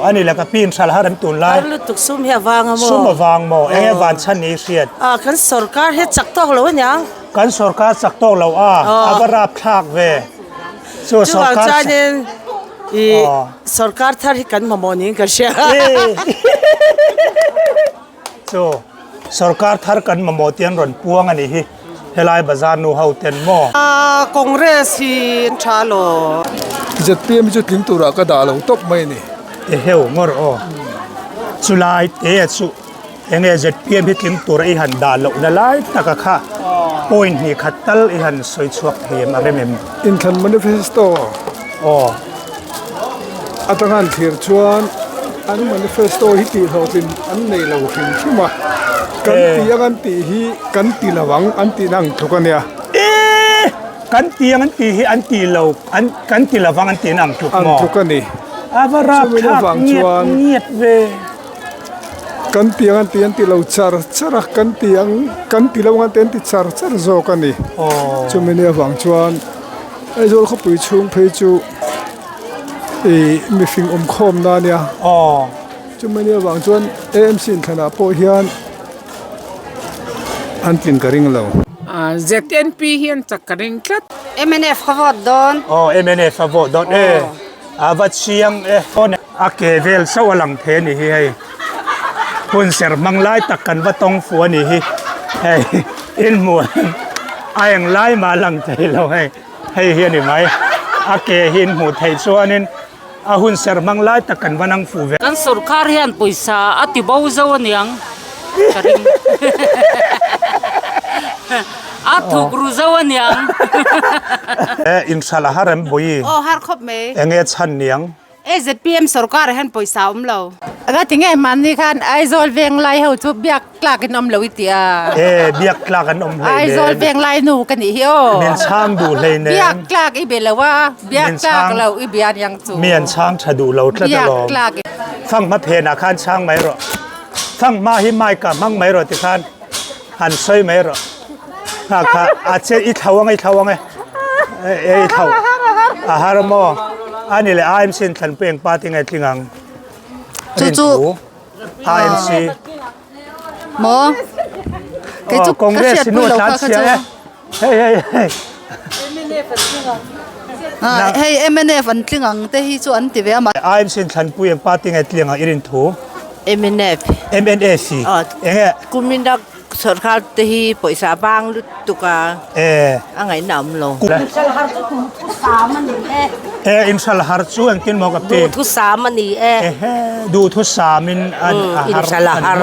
Ani la ka pin hral har an tun lai. Har lutuk sum hi a vang a maw? Sum a vang maw? Eng nge van chhan ni i hriat? A kan sorkar hi chak tawk lo aniang. Kan sorkar chak tawk lo a, a va rap thlak ve. Chu sorkar chuanin i sorkar thar hi kan mamawh niin ka hria. Chu sorkar thar kan mamawh tih an rawn puang a nih hi helai bazar nu ho ten maw? Congress hi an tha lo. ZPM hi chu tling turah ka dah lo tawp mai a ni. Eheu ngawr aw. Chulai te chu enge ZPM hi tling tura i han dah lohna lai taka kha point hnih khat tal i han sawi chhuak thei em a rem em? Inthlan Manifesto aw. Atanga an thlir chuan an manifesto hi tihhlawhtlin an nei lo hrim hrim a, kan ti ang an tih hi kan ti lo ang an tihna ang tluk a nia. E! Kan ti ang an tih hi an ti lo an kan ti lo vang an tihna ang tluk maw? Ang tluk a ni. A va rapthlak ngiat ngiat ve. Kan ti ang an tih an ti lo char char a, kan ti ang kan ti lo ang an tih an ti char char zawk a ni. Chumi nia vang chuan Aizawl khawpui chhung phei chu ih mihring awm khawm na ania chumi nia vang chuan AMC inthlanah pawh hian an tlin ka ring lo. ZNP hian chak ka ring tlat. Mnf ka vote dawn. Aw mnf a vote dawn e a va chiang e. A ke vel chauh a lang thei a ni hi hei hun ser hmang lai tak kan va tawng fu a ni hi hei in hmuh a eng lai mah a lang thei lo hei hei hi a ni mai a ke hi in hmuh theih chuanin a hun ser hmang lai tak kan va nang fu ve. Kan sorkar hian pawisa a ti bo zo aniang ka ring a thuk ru zo aniang. E inhralh a har em Bawihi? Aw har khawp mai. Enge chhan niang? E zpm sorkar ah hian pawisa a awm lo. Anga tinge mahni khan Aizawl Venglai ho chu biak tlak in awm lo i ti a. E biak tlak an awm hlei nen. Aizawl Venglai nu ka nih hi aw. Min chhang duh hlei nen. Biak tlak i be lo a, biak tlak lo i bia aniang chu. Mi an chhang tha duh lo tlat alawm. Biak tlak i. Fanghma phenah khan chhang mai rawh. Fanghma hi mic ah hmang mai rawh tikhan han sawi mai rawh. Ha kha a che i thlo ang e i thlo ang e. E i thlo a har maw ani le AMC in thlanpui eng party nge tling ang Chu chu AMC maw kei chu ka Congress hriat nu pui lo tlan kha kha chhia chu e hei hei hei Ah hei mnf an tling ang te hi chu an ti ve a mah AMC in thlanpui eng party nge tling ang i rin thu mnf mnf enge kumin a Sorkar te hi pawisa vang lutuk a a ngaihna awm lo. Inhral har chu duhthusam a ni e. E inhral har chu engtin maw ka pi? Duhthusam a ni e. Ehe duhthusam in a har Inhral a har.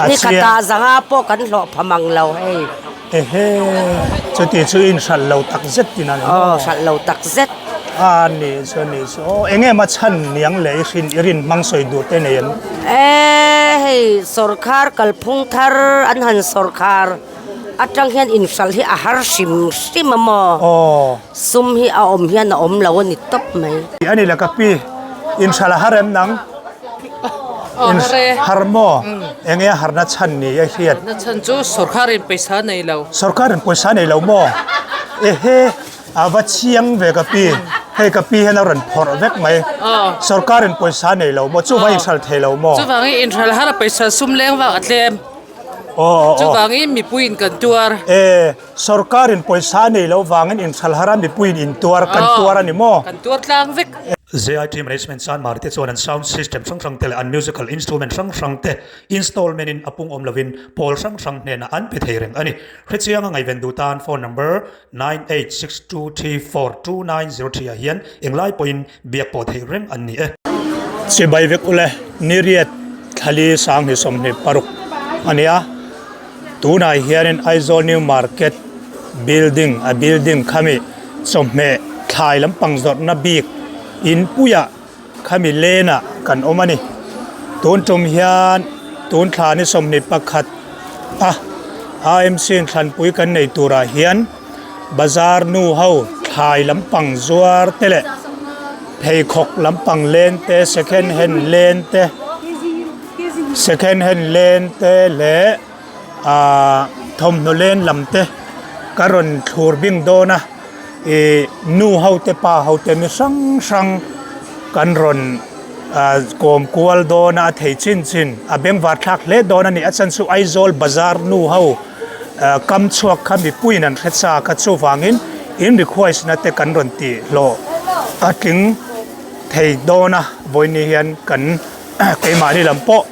Ni khat ah zanga pawh kan hlawh pha mang lo hei. Ehe chuti chu inhral lo tak zet tin a ni maw? Aw hral lo tak zet. A ni chu a ni chu aw enge maw chhan niang leh i hrin i rin hmang sawi duh te nei em? E hei sawrkhar kalphung thar an han sawrkhar atang hian inhral hi a har hrim hrim a maw? Aw. Sum hi a awm hian a awm lo a ni tawp mai. A ni la ka pi inhral a har em nang? Aw har e. Har maw? Enge a harna chhan ni a hriat? Harna chhan chu sawrkhar in pawisa nei lo. Sawrkhar in pawisa nei lo maw? Ehe a va chiang ve ka pi. Hei ka pi hian a rawn phawrh vek mai. Sawrkhar in pawisa nei lo maw? Chuvang inhral thei lo maw? Chuvangin inhral har a pawisa sum leng vak a tlem. Chuvangin mipuiin kan tuar. E sawrkhar in pawisa nei lo vangin inhral har a mipuiin in tuar kan tuar a ni maw? Kan tuar tlang vek. ZIT Management Sanmar te chuan an sound system hrang hrang te leh an musical instrument hrang hrang te installment in a pung awm lovin pawl hrang hrang hnenah an pe thei reng a ni. Hrechianga ngaihven duh tan phone number 9862342903 ah hian englai pawhin biak pawh theih reng an ni e. Chibai vek ule Niriat Thlali Sanghni 26 a nia. Tunah hianin Aizawl New Market building a building khami chawhmeh thlai lampang zawrhna bik inpuiah khami lenah kan awm a ni. Tun tum hian tun thla ni 21 a AMC in thlanpui kan nei turah hian bazar nu ho thlai lampang zuar te leh pheikhawk lampang len te second hand len te Second hand len te leh ahh thawmhnaw len lam te ka rawn thlur bing dawn a ih nu ho te pa ho te mi hrang hrang. Kan rawn kawm kual dawn a, a thei chin chin a bengvar thlak hle dawn a ni. A chhan chu Aizawl bazar nu ho kam chhuak kha mipuiin an hre chak a, chuvangin in request na te kan rawn tih hlawh a tling thei dawn a, vawiin hian kan keimahni lam pawh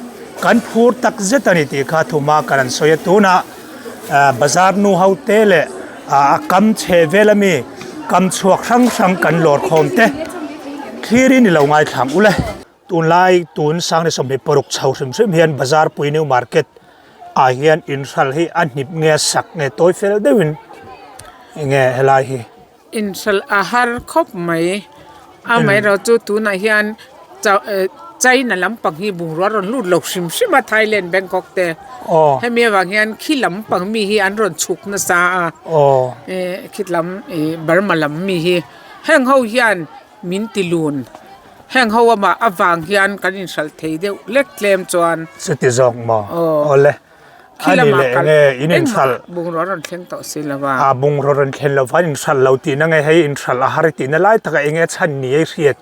kan phur tak zet a ni tih kha thuma kan an sawi a, tunah bazar nu ho te leh a kam chhe vel ami kam chhuak hrang hrang kan lawr khawm te thlir in ilo ngaithlang ule. Tunlai tun sang ni 26 chho hrim hrim hian bazar pui new market ah hian inhral hi a hnip nge a sak nge tawi fel deuhin enge helai hi. Inhral a har khawp mai. Amaherawh chu tunah hian China lampang hi bungrua rawn lut lo hrim hrim a Thailand Bangkok te. Hemi avang hian khi lampang mi hi an rawn chhuk nasa a. Khi lam Burma lam mi hi heng ho hian min ti lun. Heng ho amah avang hian kan inhralh thei deuh lek tlem chuan. Chuti zawk maw? Awle. Khi lama kal engmah bungraw rawn thleng tawh si lo a. A bungraw rawn thlen lo va inhralh lo tihna nge hei inhralh a har tihna lai taka enge a chhan ni ei hriat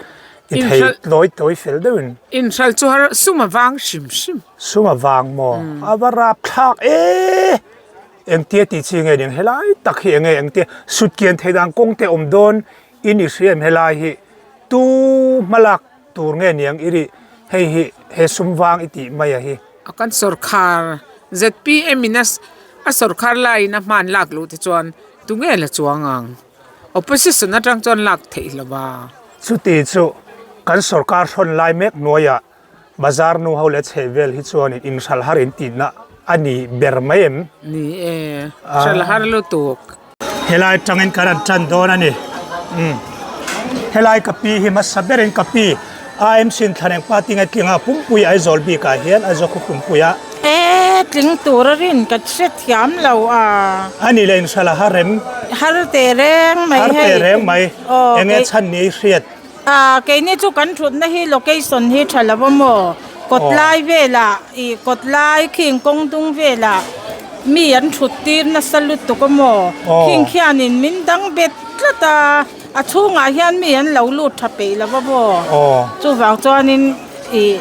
i thei tawi tawi fel deuhin. Inhralh chu har sum a vang hrim hrim. Sum a vang maw? A va rap thlak e! Engtia tih chi nge ning helai tak hi enge engtia sutkian thei dan kawng te awm dawn in i hria em helai hi tu hmalak tur nge niang i ri hei hi he sum vang i tih mai a hi. A kan sawrkhar zpm in a sawrkhar laiin a hman lak luh te chuan tunge la chuang ang opposition atang chuan lak theih lo va. Chuti chu kan sawrkar hrawn lai mek hnuaiah bazar nu ho leh chheh vel hi chuanin inhralh har in tihna a ni ber mai em? Ni e, hralh har lutuk. Helai tangin kan han tan dawn a ni. Umm. Helai ka pi hi hmasa berin ka pi AMC in thlaneng party nge tling a pumpui Aizawl bikah hian Aizawl khaw pumpuia. E tling tur a rin ka hre thiam lo a. A ni leh inhralh a har em? Har teh reng mai hei. Har teh reng mai. Enge chhan ni hriat? A keini chu kan thutna hi location hi tha lo a maw? Kawtlai velah ih kawtlai khing kawng dung velah mi an thut tir nasa lutuk a maw? Khing khianin min dang bet tlat a, a chhungah hian mi an lo lut tha peih lo a maw? Chuvang chuanin ih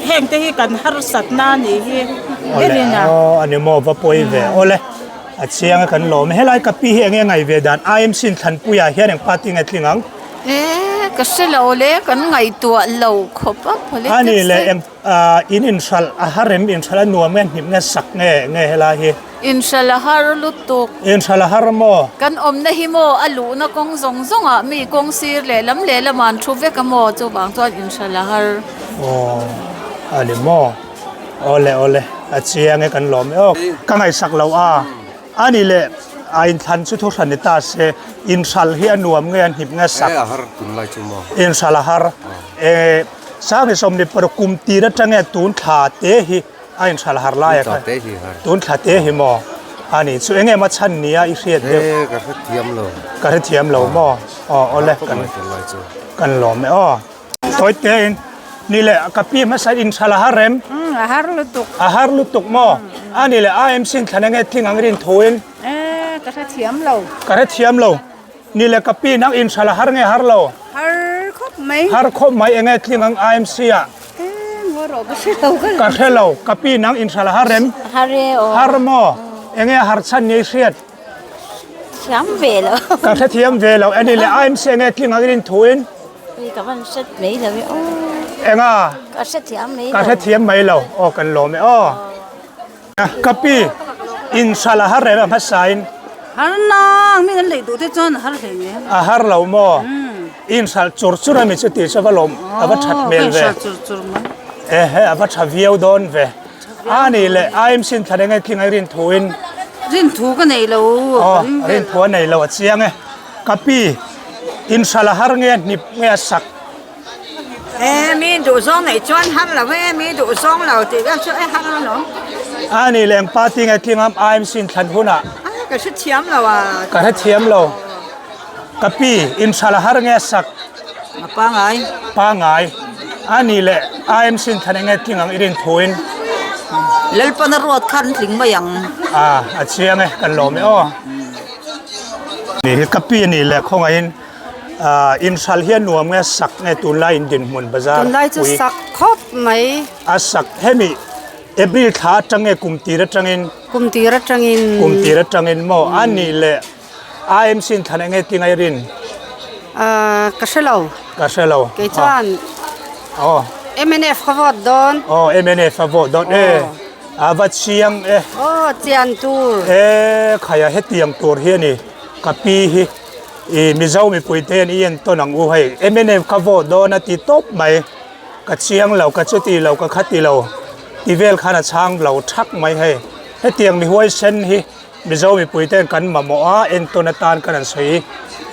heng te hi kan harsatna a nih hi berin a. Aw a ni maw va pawi ve awle a chiang a kan lawm e helai ka pi hi enge ngaih ve dan IMC in thlanpuiah hian eng party nge tling ang? E, ka hre lo le, kan ngaihtuah lo khawp a politics A ni le, eng in inhralh a har em, inhralh a nuam nge, hnip nge, sak nge, nge helai hi? Inhralh a har lutuk. Inhralh a har maw? Kan awmna hi maw a luhna kawng zawng zawngah mi kawng sir leh lam leh lamah an thu vek a maw, chuvang chuan inhralh a har. Aw, a ni maw? Awle awle, a chiang e kan lawm e aw. Ka ngaihsak lo a. A ni le, a inthlan chu thuhran ni ta se, inhral hi a nuam nge a hnip nge sak? E a har tunlai chu maw? Inhral a har. E, sang ni 26 kum tir atang nge tun thla te hi a inhral har lai a Tun thla te hi har. Tun thla te hi maw? A ni, chu enge maw chhan nia i hriat deuh? E, ka hrethiam lo. Ka hrethiam lo maw? Aw, awle, kan kan lawm e aw. Tawi te in ni le ka pi hmasa in thala har rem. A har lutuk. A har lutuk maw? A ni le AMC in thlan enge tling ang rin thu in. E ka hre thiam lo. Ka hre thiam lo. Ni le ka pi nang in thala har nge har lo? Har khawp mai. Har khawp mai enge tling ang AMC ah. E ngaw rawh ka hre lo ka. Ka hre lo. Ka pi nang in thala har rem? Har e aw. Har maw? Enge har chhan ni hriat? Thiam ve lo. Ka hre thiam ve lo. Ani le AMC enge tling ang rin thu in. Ui ka van hre mai lo e aw. Enga? Ka hre thiam mai lo. Ka hre thiam mai lo. Aw kan lawm e aw. Ka pi in sal a har reng a hmasa in. Har nang mi kan lei duh te chuan a har hlei mai. A har lo maw? In sal chur chur a mi chu tih chu a va lawm a va that hmel ve. Aw ka in sal chur chur mai. Ehe a va tha viau dawn ve. A ni le IMC in thlan enge tling ai rin thu in. Rin thu ka nei lo. Aw rin thu a nei lo a chiang e. Ka pi in hral a har nge a hnip nge a sak. E mi duh zawng nei chuan har lo e mi duh zawng lo tih vel chu e har alawm. A ni le eng party nge tling am IMC in thlan hunah. A ka hre thiam lo a. Ka hre thiam lo. Ka pi in hral a har nge a sak. A pangai. Pangai. A ni le IMC in thlan enge tling ang i rin thu in. Lalpan a ruat khan tling mai ang. A a chiang e kan lawm e aw. Ni hi ka pi a ni le khawngaihin. Ah inhral hi a nuam nge sak nge tunlai in dinhmun bazar Tunlai chu pui. sak khawp mai. A sak hemi April thla atang nge kum tir atangin? Kum tir atangin. Kum tir atangin maw? A nih leh IMC in thlan enge tingai rin? Ah ka hre lo. Ka hre lo. Kei chuan Aw. Mnf ka vote dawn. Aw mnf a vote dawn e. A va chiang e. Aw chian tur. E khaia hetiang tur hi a ni. Ka pi hi i Mizo mipui te hian i entawn ang u hei. Mnf ka vote dawn a ti tawp mai. Ka chiang lo, ka chuti lo, ka khati lo ti vel khan a chhang lo thak mai hei. Hetiang mi huaisen hi Mizo mipui ten kan mamawh a, entawn atan kan han sawi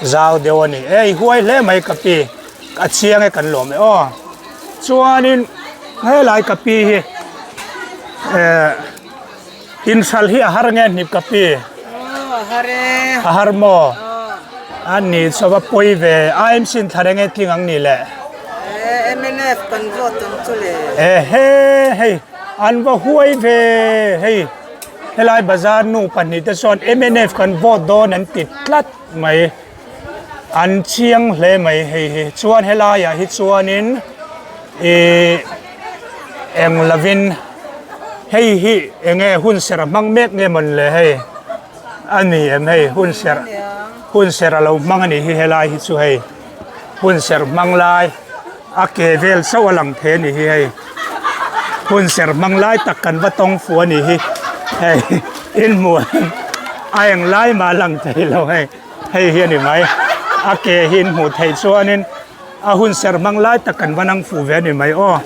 zau deuh a ni. Ei huai hle mai ka pi, a chiang e kan lawm e aw. Chuanin helai ka pi hi eh inhral hi a har nge hnip ka pi? Aw a har e. A har maw? A ni chaw a pawi ve. IMC in thla reng e tling ang ni le. Eh mnf kan vote ang chu le. Ehe hei an va huai ve hei. Helai bazar nu pahnih te chuan mnf kan vote dawn an ti tlat mai. An chiang hle mai hei hi. Chuan helaiah hi chuanin ih eng lovin hei hi eng nge hun serh a hmang mek nge mawn le hei a ni em hei hun serh hun serh a lo hmang a nih hi helai hi chu hei hun serh hmang lai a ke vel chauh a lang thei a nih hi hei hun serh hmang lai tak kan va tawng fu a nih hi hei inhmuh a eng lai mah a lang thei lo hei. Hei hi a ni mai. A ke hi in hmuh theih chuanin a hun ser hmang lai tak kan va nang fuh ve a ni mai aw.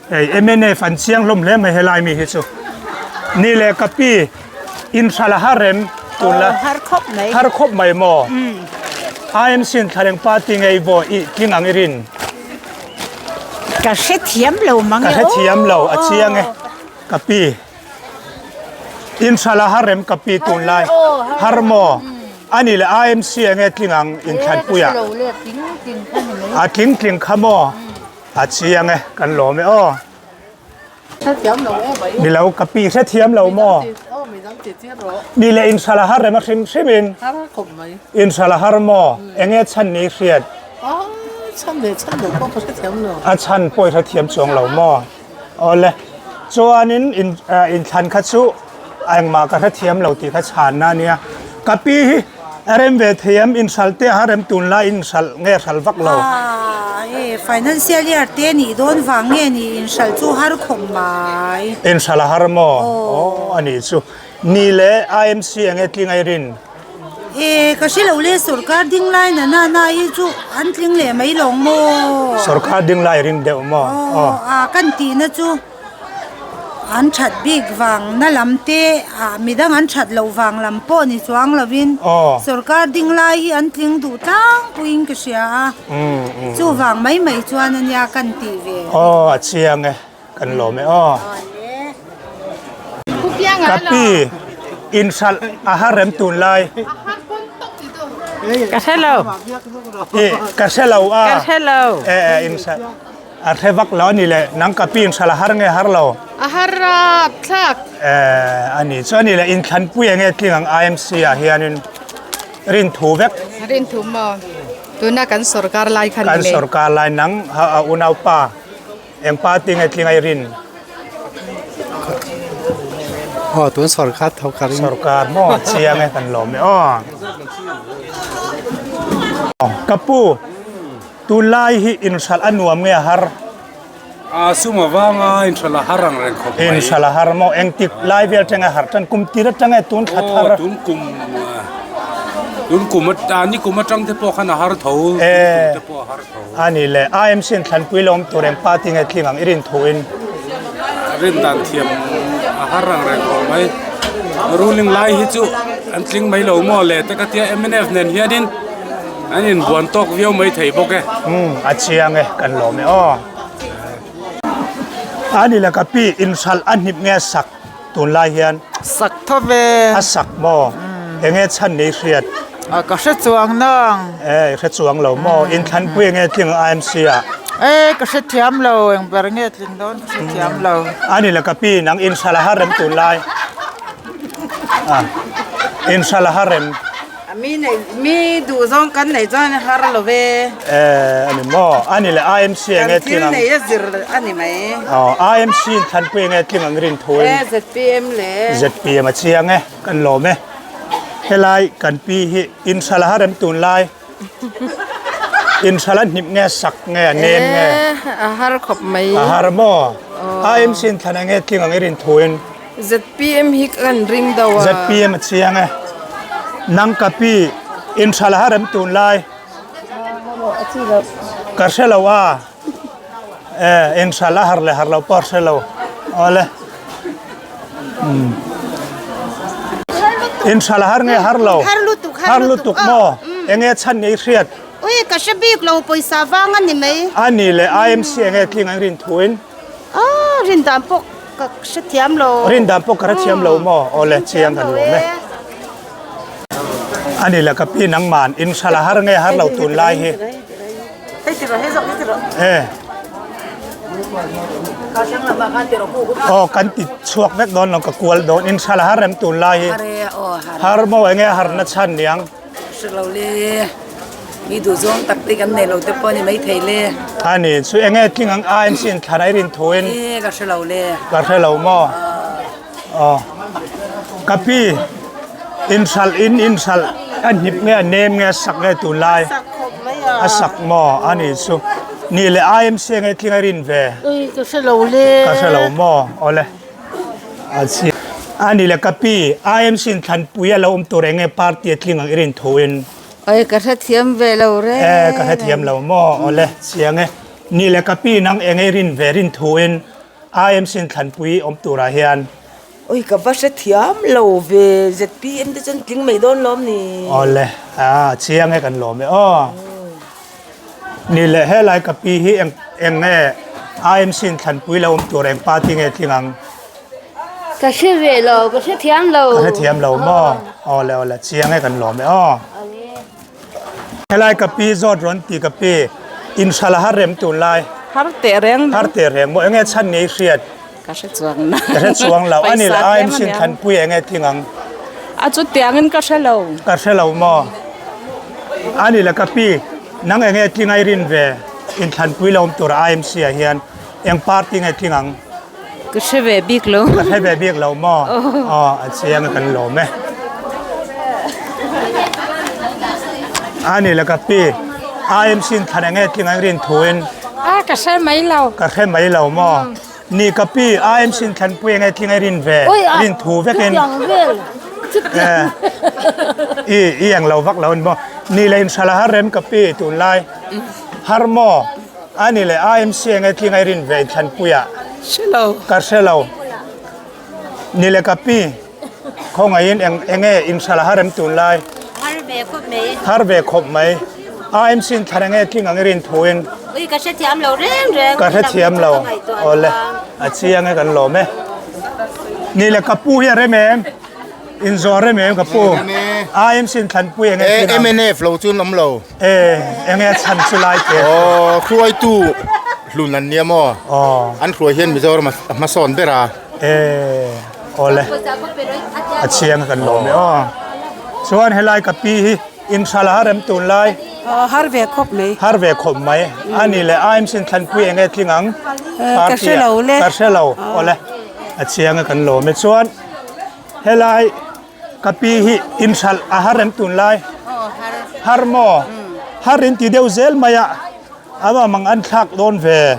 Hei mnf an chiang hlawm hle mai helai mi hi chu. Ni leh ka pi inhral a har em tun la. Har khawp mai. Har khawp mai maw? IMC in thlaleng party ngei vaw i tling ang i rin. Ka hrethiam lo mang e aw. Ka hrethiam lo a chiang e ka pi. Inhral a har em ka pi tunlai har maw a nih leh IMC enge tling ang inthlanpui ah a tling tling kha maw a chiang e kan lawm e aw ni lo ka pi hrethiam lo maw ni leh inhral a har em a hrim hrim in inhral a har maw enge chhan ni hriat a chhan pawh i hrethiam chuang lo maw. Awle, chuanin in inthlan kha chu a engmah ka hrethiam lo tih kha chhanna a nia. Ka pi hi a rem ve thei em? Inhralh te a rem tunlai inhralh nge hralh vak lo? Aaa e, financial year te nih dawn vang nge ni inhralh chu har khawp mai. Inhralh a har maw? Aw a nih chu. Ni leh IMC enge tling a i rin? E, ka hre lo le, sorkar ding lai na na na hi chu an tling leh mai lawng maw? Sorkar ding lai ring deuh maw? Aw, a kan tihna chu an that bik vang na lam te ah midang an that loh vang lam pawh ni chuang lovin sorkar ding lai hi an tling duh tlangpuiin ka hria a, chuvang mai mai chuan a nia kan tih ve. Aw, a chiang e. Kan lawm e aw. Ka pi inhralh a har rem tun lai. Ka hre lo. I ka hre lo a. Ka hre lo. E e inhralh a hre vak lo a ni le nang ka pi inhralh a har nge har lo. A har rap thlak. E a ni chu a ni le inthlanpui enge tling ang IMC ah hianin rin thu vek. Rin thu maw? Tuna kan sorkar lai khan Kan sorkar lai nang a unaupa. Eng party nge tling a i rin? Aw tun sorkar tho ka ring. Sorkar maw chiang e kan lawm e aw. Ka pu tunlai hi inhralh a nuam nge a har? A sum avanga inhralh a har ang reng khawp mai. Inhralh a har maw engtik lai vel atanga har tan kum tir atanga tun thla thar. Aw tun kum tun kum a ni kum atang te pawh khan a har tho tun kum te pawh a har tho. A ni le, IMC in thlanpui lawm tur eng party nge tling ang i rin thu in? Rin dan thiam a har ang reng khawp mai. Ruling lai hi chu an tling mai lo maw le te ka tia mnf nen hianin an inbuan tawk viau mai thei bawk e. Umm a chiang e, kan lawm e aw. A ni le ka pi inhralh a hnip nge sak tunlai hian? Sak tho ve. A sak maw? Enge chhan nei hriat? A ka hre chuang nang. E hre chuang lo maw? Inthlanpui enge tling IMC ah? E ka hre thiam lo eng ber nge tling dawn ka hre thiam lo. A ni le ka pi nang inhralh a har rem tunlai. A inhralh a har rem. Mi nei mi duh zawng kan nei chuan har lo ve. Eh ani maw ani le IMC enge tling ang. Kan thil nei a zir a ni mai. Aw IMC in thlanpui enge tling ang rin thu in. Eh ZPM le. ZPM a chiang e kan lawm e. Helai kan pi hi inhralh a har em tunlai. Inhralh a hnip nge sak nge a nem nge. Eh a har khawp mai. A har maw. IMC in thlan enge tling ang i rin thu in. ZPM hi kan ring do a. ZPM a chiang e. Nang ka pi inhralh a har em tunlai. Ka hre lo a. Eh inhralh a har leh har lo pawh a hre lo. Awle. Inhralh a har nge har lo? Har lutuk, har lutuk maw? Enge chhan nei hriat? Ui, ka hre bik lo, pawisa vang a ni mai. A ni le, IMC enge tling ang rin thuin? Ah, rin dan pawh ka hre thiam lo. Rin dan pawh ka hre thiam lo maw? Awle, chiang kan lawm e. A ni le, ka pi nangman, inhralh a har nge har lo tunlai hi? Eh. Aw kan ti chhuak vek dawn lo ka kual dawn in hral har rem tun lai hi har maw enge har na chhan niang Hrelo le mi duh zawng tak te kan nei lo te pawh a ni maithei le. Ani chu enge tling ang IMC in thlan ai rin thu in. E ka hrelo le. Ka hrelo maw. Aw ka pi in hral in in hral a hnip nge a nem nge a sak nge tun lai a sak maw a ni chu ni le IMC nge tling a rin ve Ui ka hre lo le ka hre lo maw awle a chi a ni le ka pi IMC in thlanpui a lo awm tur eng nge party a tling ang i rin thu in Oi ka hre thiam ve lo re e ka hre thiam lo maw awle chiang e ni le ka pi nang eng nge i rin ve rin thu in IMC in thlanpui awm turah hian. Oi ka va hre thiam lo ve ZPM te chuan tling mai dawn lawm ni. Awle a chiang e kan lawm e aw. Ni leh helai ka pi hi eng eng nge IMC in thlanpui lo awm tur eng party nge tling ang. Ka hre ve lo ka hre thiam lo. Ka hre thiam lo maw awle awle chiang e kan lawm e aw. Helai ka pi zawt rawn ti ka pi inhralh a har rem tun lai. Har teh reng. Har teh reng maw enge chhan ngei hriat. Ka hre chuang na. Ka hre chuang lo ani la IMC in thlanpui enge tling ang. A chu tiangin ka hre lo. Ka hre lo maw. Ani la ka pi nang enge tling ai rin ve in thlanpui lo awm tur IMC ah hian eng party nge tling ang. Ka hre ve bik lo. Ka hre ve bik lo maw? Aw, a chiang a kan lawm e. A ni le ka pi, IMC in thlan enge tling ang rin thu in. A ka hre mai lo. Ka hre mai lo maw? Ni ka pi, IMC in thlan pui enge tling ang rin ve, rin thu vek in. I, i ang lo vak lo ni maw? Ni le in hrala har rem ka pi tunlai. Har maw? A ni le IMC enge tling ai rin ve thlanpuiah. Hre lo. Ka hre lo. Ni le ka pi, khawngaihin eng enge inhralh a har em tunlai? Har ve khawp mai. Har ve khawp mai. IMC in thlan enge tling ang i rin thuin? Ui ka hrethiam lo reng reng. Ka hrethiam lo. Awle, a chiang e kan lawm e. Ni le ka pu hi a rem em? Inzawh rem em ka pu? IMC in thlanpui enge tling ang? MNF lo chu an awm lo. E, enge chhan chu lai te? Aw, hruaitu hlun an nia maw? Aw. An hruai hian Mizoram a hmasawn ber a. E, awle. A chiang kan lawm e aw. Chuan helai ka pi hi inhralh a har em tunlai? Aw, har ve khawp mai. Har ve khawp mai. A ni le, IMC in thlanpui enge tling ang? Ka hre lo le. Ka hre lo, awle. A chiang kan lawm e. Chuan helai Ka pi hi inhralh a har em tunlai? Har maw? Har in ti deuh zel mai a, a va mang an thlak dawn ve.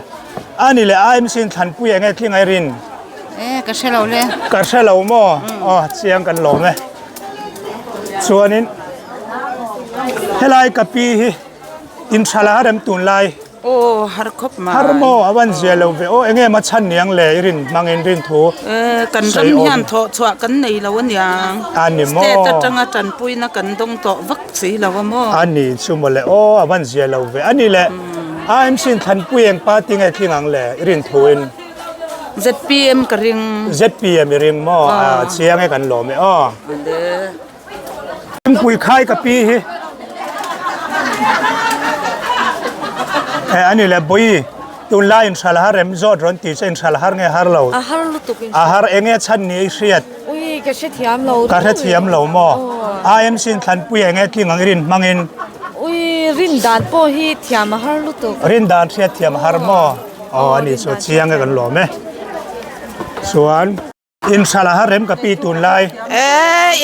A ni le IMC in thlanpui enge tling ai rin? E, ka hre lo le. Ka hre lo maw? Aw, chiang kan lawm e. Chuanin helai ka pi hi inhralh a har em tunlai? Aw har khawp mai. Har maw a van zia lo ve aw enge ma chhan niang le i rin hmangin rin thu Eh kan ram hian thawh chhuah kan nei lo aniang. A ni maw. State atanga tanpuina kan dawng tawh vak si lo a maw. A ni chu maw le aw a van zia lo ve a ni le IMC in thlanpui eng party nge tling ang le i rin thu in. ZPM ka ring. ZPM i ring maw a chiang e kan lawm e aw. Pui khai ka pi hi. E ani le bui tun lai in hral har em zawt rawn tih chu in hral har nge har lo. A har lutuk in. A har enge chhan ni i hriat. Ui ka hrethiam lo. Ka hrethiam lo maw? IMC in thlanpui eng nge tling ang i rin hmangin? Ui, rin dan pawh hi thiam a har lutuk. Rin dan hriatthiam a har maw? Aw a nih chu chiang e kan lawm e. Chuan. Inhralh a har rem ka pi tunlai. E,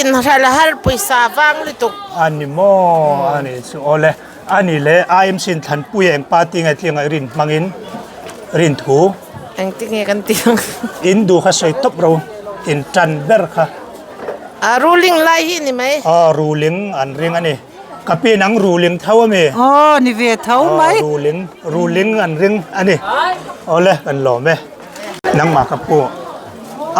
inhralh a har pawisa vang lutuk. A ni maw? A nih chu awle. A ni le, IMC in thlanpui eng party nge tling ang i rin hmangin rin thu. Engtin nge kan tih ang? In duh kha sawi tawp ro, in tan ber kha. A ruling lai hi ni mai. Aw, ruling an ring a ni. Ka pi nang ruling tho a mi? Aw, ni ve tho mai. Aw, ruling, ruling an ring a ni. Awle, kan lawm e. Nangmah ka pu.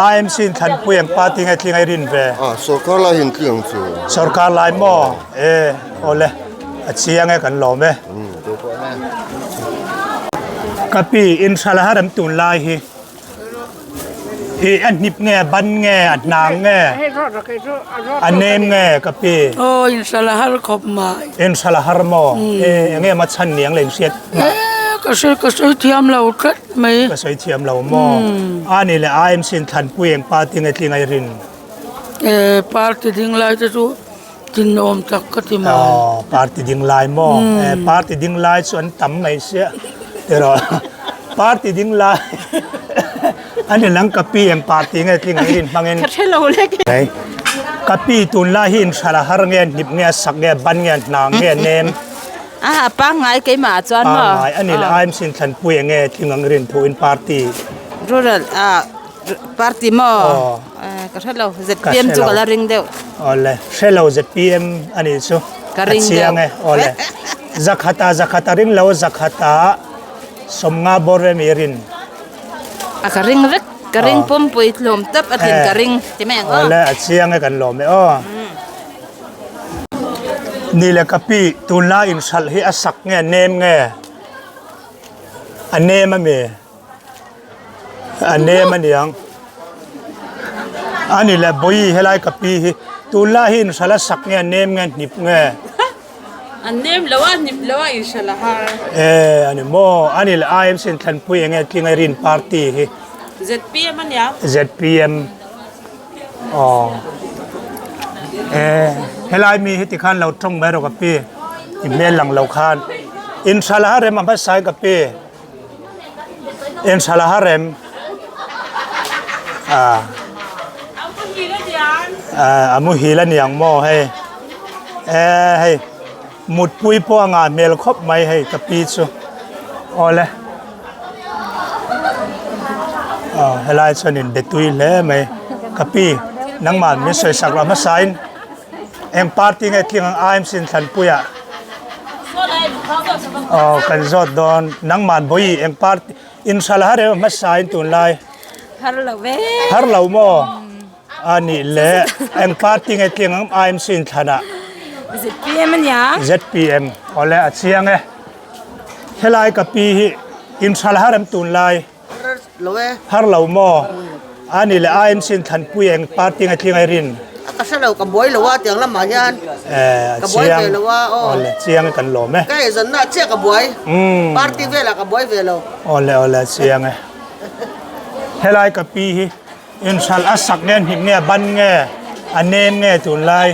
IMC in thlanpui ang party nge tling ai rin ve? Ah, sorkar lai hin tling ang chu. Sorkar lai maw? E, awle, a chiang e kan lawm e. Ka pi, in hralh a rem tun lai hi. I a hnip nge, a ban nge, a hnang nge, a nem nge ka pi? Aw, in hralh a har khawp mai. In hralh a har maw? E, enge ma chhan niang le in hriat? E, ka hre, ka sawi thiam lo tlat mai. Ka sawi thiam lo maw? A ni le IMC in thlanpui eng party nge tling ai rin? E, party ding lai te chu tin awm tak ka ti mai. Aw, party ding lai maw? E, party ding lai chu an tam mai sia. Tiraw, party ding lai a ni lang ka pi eng party nge tling ai rin hmangin. Ka hre lo lek e. Ka pi tunlai hi inhralh a har nge, hnip nge, sak nge, ban nge, hnang nge, nem. A pangngai keimah ah chuan maw? Pangngai a ni le IMC in thlanpui eng nge thing ang rin thu in party. Rural ah party maw? Ka hre lo ZPM chu ka la ring deuh. Awle hre lo ZPM a nih chu ka ring deuh. A chiang e awle zakhata zakhata ring lo zakhata sawmnga bawr ve mi rin. A ka ring vek ka ring pumpui tlawm tap a tlin ka ring ti mai ang aw. Awle a chiang e kan lawm e aw. Ni le ka pi, tunlai inhralh hi a sak nge a nem nge? A nem a mi? A nem a niang. A ni le bawi helai ka pi hi tunlai hi inhralh a sak nge a nem nge hnip nge? A nem lo a, hnip lo a inhralh a har. E, a ni maw? A ni le IMC in thlanpui enge tlingai rin party hi? ZPM a niang. ZPM. Aw e helai mi hi tikhan lo tawng mai rawh ka pi i hmel lang lo khan in tha la rem a hmasa in ka pi in tha la rem a a muhil a niang maw hei e hei Mutpui pawh a ngah hmel khawp mai hei ka pi chu awle aw helai chuan in be tui hle mai ka pi nangmah min sawi sak lo hmasa in eng party nge tling ang IMC in thlanpui ah aw kan zawt dawn nangmah bawi eng party in hral har em hmasa in tunlai har lo ve har lo maw. A nih le eng party nge tling ang IMC in thlan ah? ZPM a nia. ZPM awle a chiang e. Helai ka pi hi in hral har em tunlai? Har lo e. Har lo maw? A nih le IMC in thlan pui eng party nge tling ai rin? A ka hre lo ka buai lo a tiang lamah hian. Eh a Ka buai chiang. ve lo a aw. Awle chiang e kan lawm e. Ka eizawnna ah chiah ka buai. Umm. Party velah ka buai ve lo. Awle awle a chiang e. Helai ka pi hi Inhralh a sak nge hnim nge a ban nge a nem nge tunlai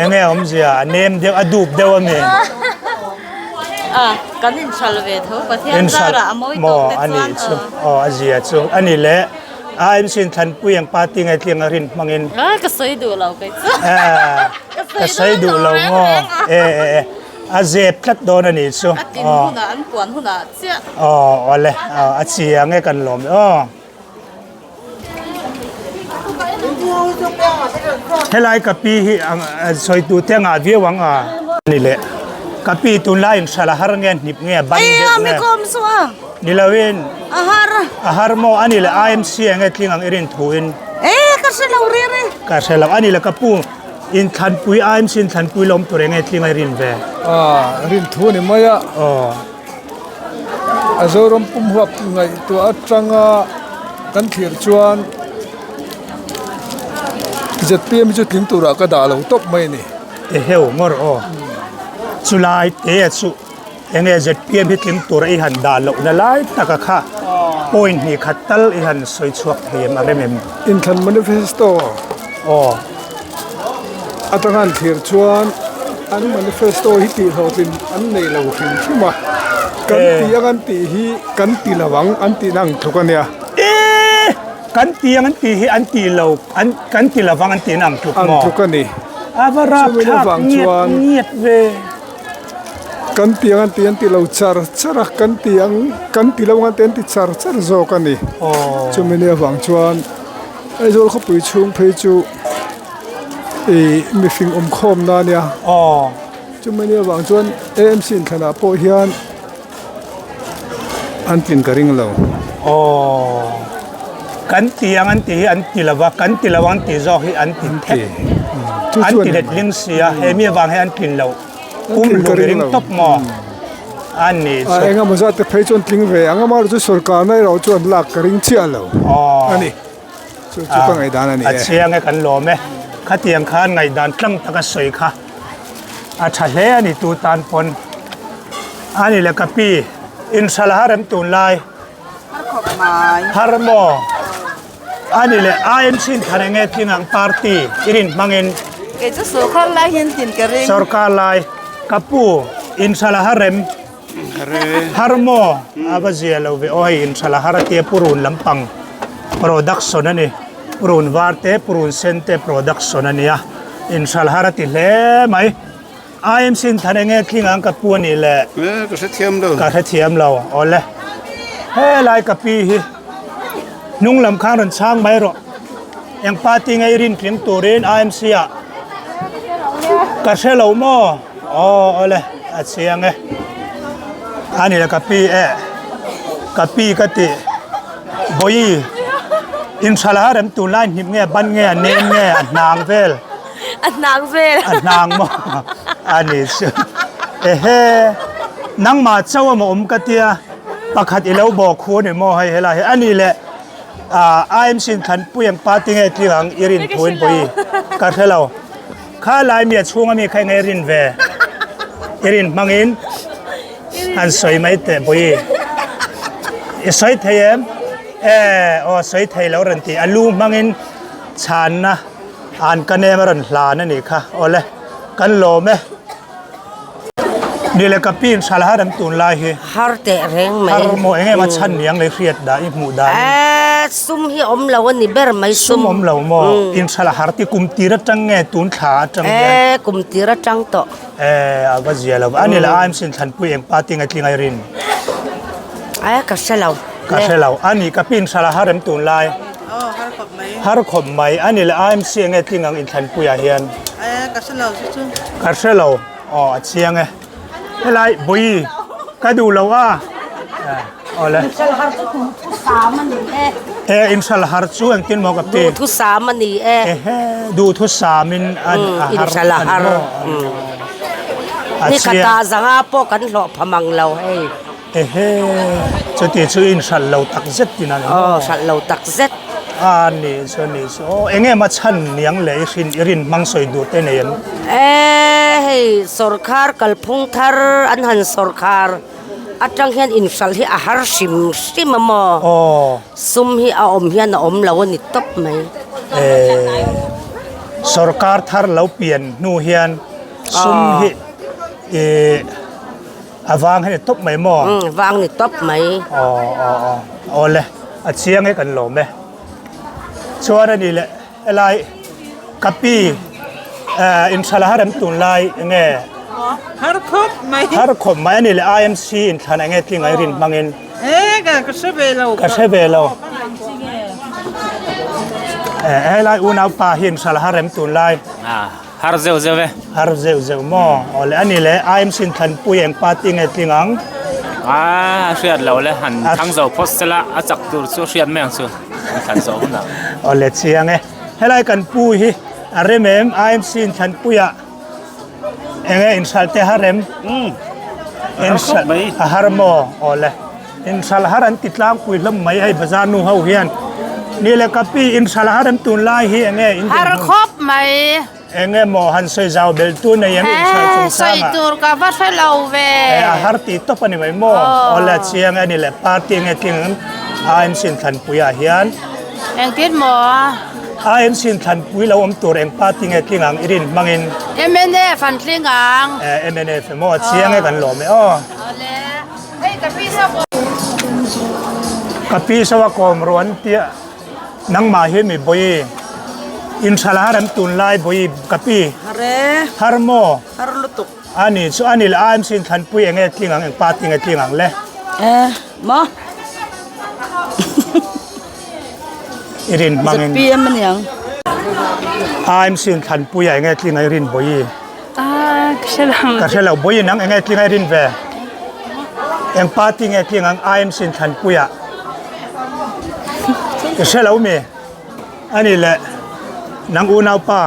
enge awmzia a nem deuh a dup deuh a mi. A kan inhralh ve tho Pathian zarah a mawi tawk te chuan chu aw a zia chu a ni le IMC in thlanpui ang party nge tling a rin hmangin a ka sawi duh lo kei chu ka sawi duh lo maw e e e a zep tlat dawn a nih chu a tin hunah an puan hunah chiah aw awle a chiang e kan lawm e aw. Helai ka pi hi sawi tu te ngah viau ang a. Ni le ka pi tunlai in hralh a har nge hnip nge ban deuh nge. Ni lo in a har a har maw a ni le IMC enge tling ang i rin thu in. E ka hre lo ri ri. Ka hre lo a ni le ka pu in thlanpui IMC in thlanpui lawm tur enge tling a i rin ve. A rin thu a ni mai a. Aw. A Zoram pum huap ngaihtuah atanga kan thlir chuan zpm hi chu tling turah ka dah lo tawp mai a ni. Eheu ngawr aw. Chulai te a chu enge zpm hi tling tur a i han dah lohna lai taka kha. Point hnih khat tal i han sawi chhuak thei em a rem em? Inthlan Manifesto Aw. Atanga an thlir chuan an manifesto hi tihhlawhtlin an nei lo hrim hrim a, kan ti ang an tih hi kan ti lo ang an tihna ang tluk a nia. E! Kan ti ang an tih hi an ti lo an kan ti lo vang an tihna ang tluk maw? Ang tluk a ni. A va rapthlak ngiat ngiat ve. Kan ti ang an ti an ti lo char char a, kan ti ang kan ti lo ang an ti an ti char char zawk a ni. Chumi nia vang chuan Aizawl khawpui chhung phei chu ih mihring awm khawm na ania. Chumi nia vang chuan AMC inthlanah pawh hian an tlin ka ring lo. Aw kan ti ang an tih hi an ti lo va, kan ti lo ang tih zawk hi an ti thek. An ti letling si a, he mi avang hi an tlin lo. Pum hlum i ring tawp maw? A ni chu. A eng emaw zat te phei chuan tling ve ang, amaherawhchu chu sawrkarna erawh chu an lak ka ring chiah lo a ni. Chu chu ka ngaihdan a ni e. A chiang e kan lawm e. Khatiang khan ngaihdan tlang taka sawi kha a tha hle a ni tu tan pawn. A ni le ka pi, inhralh har em tunlai? Har khawp mai. Har maw? A ni le IMC in thlan enge tling ang party i rin hmangin? Kei chu sawrkar lai hian tin ka ring. Sawrkar lai. Ka pu, inhralh har em? Har maw? A va zia lo ve aw hei inhralh har a tia purun lampang production a ni. Purun var te purun sen te production a nia. Inhralh har a ti hle mai. IMC in thlan enge tling ang ka pu a nih le? Ka hrethiam lo. Ka hrethiam lo. Awle. Helai ka pi hi hnung lam khan rawn chhang mai rawh. Eng party nge i rin tling turin IMC ah ka hre lo maw? Aw awle a chiang e. A ni le ka pi e. Ka pi ka ti. Bawi inhralh a rem tunlai hnip nge ban nge a nem nge a hnang vel. A hnang vel. A hnang maw? A ni chu. Ehe nangmah chauh amaw awm ka tia pakhat i lo bawk khu a ni maw hei helai hi. A ni le IMC in thlanpui ang party nge tling ang i rin thu in pawh i ka hre lo. Kha lai mi a chhung ami kha enge i rin ve? I rin hmangin han sawi mai teh Bawi. I sawi thei em? E aw sawi thei lo rawn ti. A lu hmangin chhanna an ka nem a rawn hlan a nih kha. Awle kan lawm e. Ni le ka pin hral har em tunlai hi. Har teh reng mai. Har maw enge maw chhan niang lei hriat dah i hmuh dan. Eh sum hi awm lo a ni ber mai sum. Sum awm lo maw in hral har ti kum tir atang nge tun thla atang hian. Eh kum tir atang tawh. Eh a va zia lo a ni le IMC in thlanpui eng party nge tling ai rin. Eh ka hre lo. Ka hre lo a ni ka pin hral har em tunlai. Aw har khawp mai. Har khawp mai a ni le IMC enge tling ang inthlanpuiah hian. Eh ka hre lo chu chu. Ka hre lo aw a chiang e. Helai Bawi ka duh lo a. Aw le. Inhral har chu duhthu sam a ni e. E inhral har chu engtin maw ka pi. Duhthu sam a ni e. Ehe duhthu samin a har. Inhral a har. Ni khata zanga pawh kan hlawh pha mang lo hei. Ehe, chuti chu in hralh lo tak zet tin a ni maw? Aw, hralh lo tak zet. A ni chu a ni chu. Aw, eng em a chhan niang leh i hrin i rin hmang sawi duh te nei em? E, hei sawrkhar kalphung thar an han sawrkhar atang hian in hralh hi a har hrim hrim a maw? Aw. Sum hi a awm hian a awm lo a ni tawp mai. E, sawrkar thar lo pian hnu hian sum hi i A vang hi ni tawp mai maw? Umm vang ni tawp mai. Aw aw aw awle a chiang e kan lawm e. Chuan a ni le helai ka pi eh inthlan a harem tunlai enge? Har khawp mai. Har khawp mai a ni le IMC inthlan enge tling ai rin hmangin? Eh ka ka hre ve lo. Ka hre ve lo. Eh helai unaupa hi inthlan a harem tunlai. Har zeuh zeuh e. Har zeuh zeuh maw? Awle a ni le, IMC in thlanpui eng party nge tling ang? A hriat lo le, han thlang zo phawt sela, a chak tur chu a hriat mai ang chu, an thlan zawh hunah. Awle chiang e. Helai kan pu hi a rem em? IMC in thlanpuiah enge inhralh te har em? Inhralh a har maw? Awle. Inhralh har an ti tlangpui hlawm mai hei bazar nu ho hian. Ni le ka pi inhralh har an tun lai hi enge in Har khawp mai. Enge maw han sawi zau bel tu nei em inhralh chung chang a. Sawi tur ka va hre lo ve. E a har ti tawp a ni mai maw. Aw le chiang e ni le party enge tling. AMC inthlanpuiah hian. Engtin maw? AMC inthlanpui lo awm tur eng party nge tling ang i rin hmangin? Mnf an tling ang. Eh, mnf emaw a chiang e kan lawm e aw. Awle. Hei ka pi sa Ka pi sawa kawm ru an tia nangmah hi mi bawi inhralh har an tunlai bawi ka pi. Har e. Har maw? Har lutuk. Ani chu ani leh AMC inthlanpui enge tling ang eng party nge tling ang le? Eh, maw? I rin hmangin. ZPM a niang. AMC inthlanpui ah enge tling a i rin Bawi? Ah, ka hre lo. Ka hre lo. Bawi nang enge tling a i rin ve? Eng party nge tling ang AMC inthlanpui ah? I hre lo mi? Ani leh nang unaupa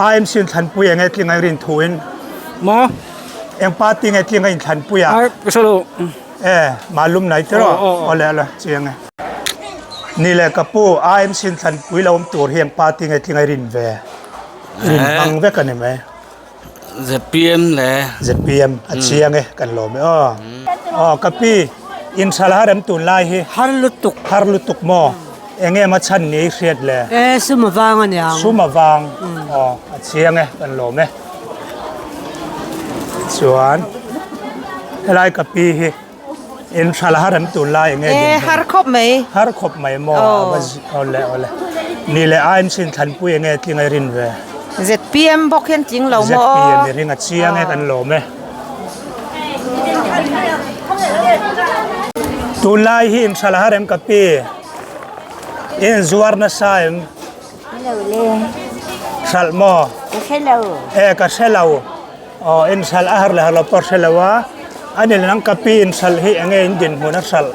AMC inthlanpui enge tling a i rin thu in? Maw? Eng party nge tling a inthlanpui ah? Ai, ka hre lo. E, malum nai tiraw? Awle awle, chiang e. Ni leh ka pu, AMC in thlanpui lo awm tur hi eng party nge tling a i rin ve? I rin hmang vek a ni mai. ZPM le. ZPM, a chiang e, kan lawm e aw. Aw, ka pi, in hral har em tun lai hi? Har lutuk. Har lutuk maw? Eng em a chhan ni i hriat le? E, sum a vang a niang. Sum a vang, aw, a chiang e, kan lawm e. Chuan helai ka pi hi in hral har em tun lai enge din E har khawp mai. Har khawp mai maw a va awle awle. Ni leh AMC in thlanpui enge tling a rin ve. ZPM bawk hian tling lo maw. ZPM i ring a chiang e kan lawm e. Tunlai hi in hral har em ka pi? In zuar nasa em? Hello le. Hralh maw? Ka hre lo. E ka hre lo. Aw in hralh a har le har lo pawh hre lo a. Ani le nang ka pi in hralh hi enge in dinhmun a hralh?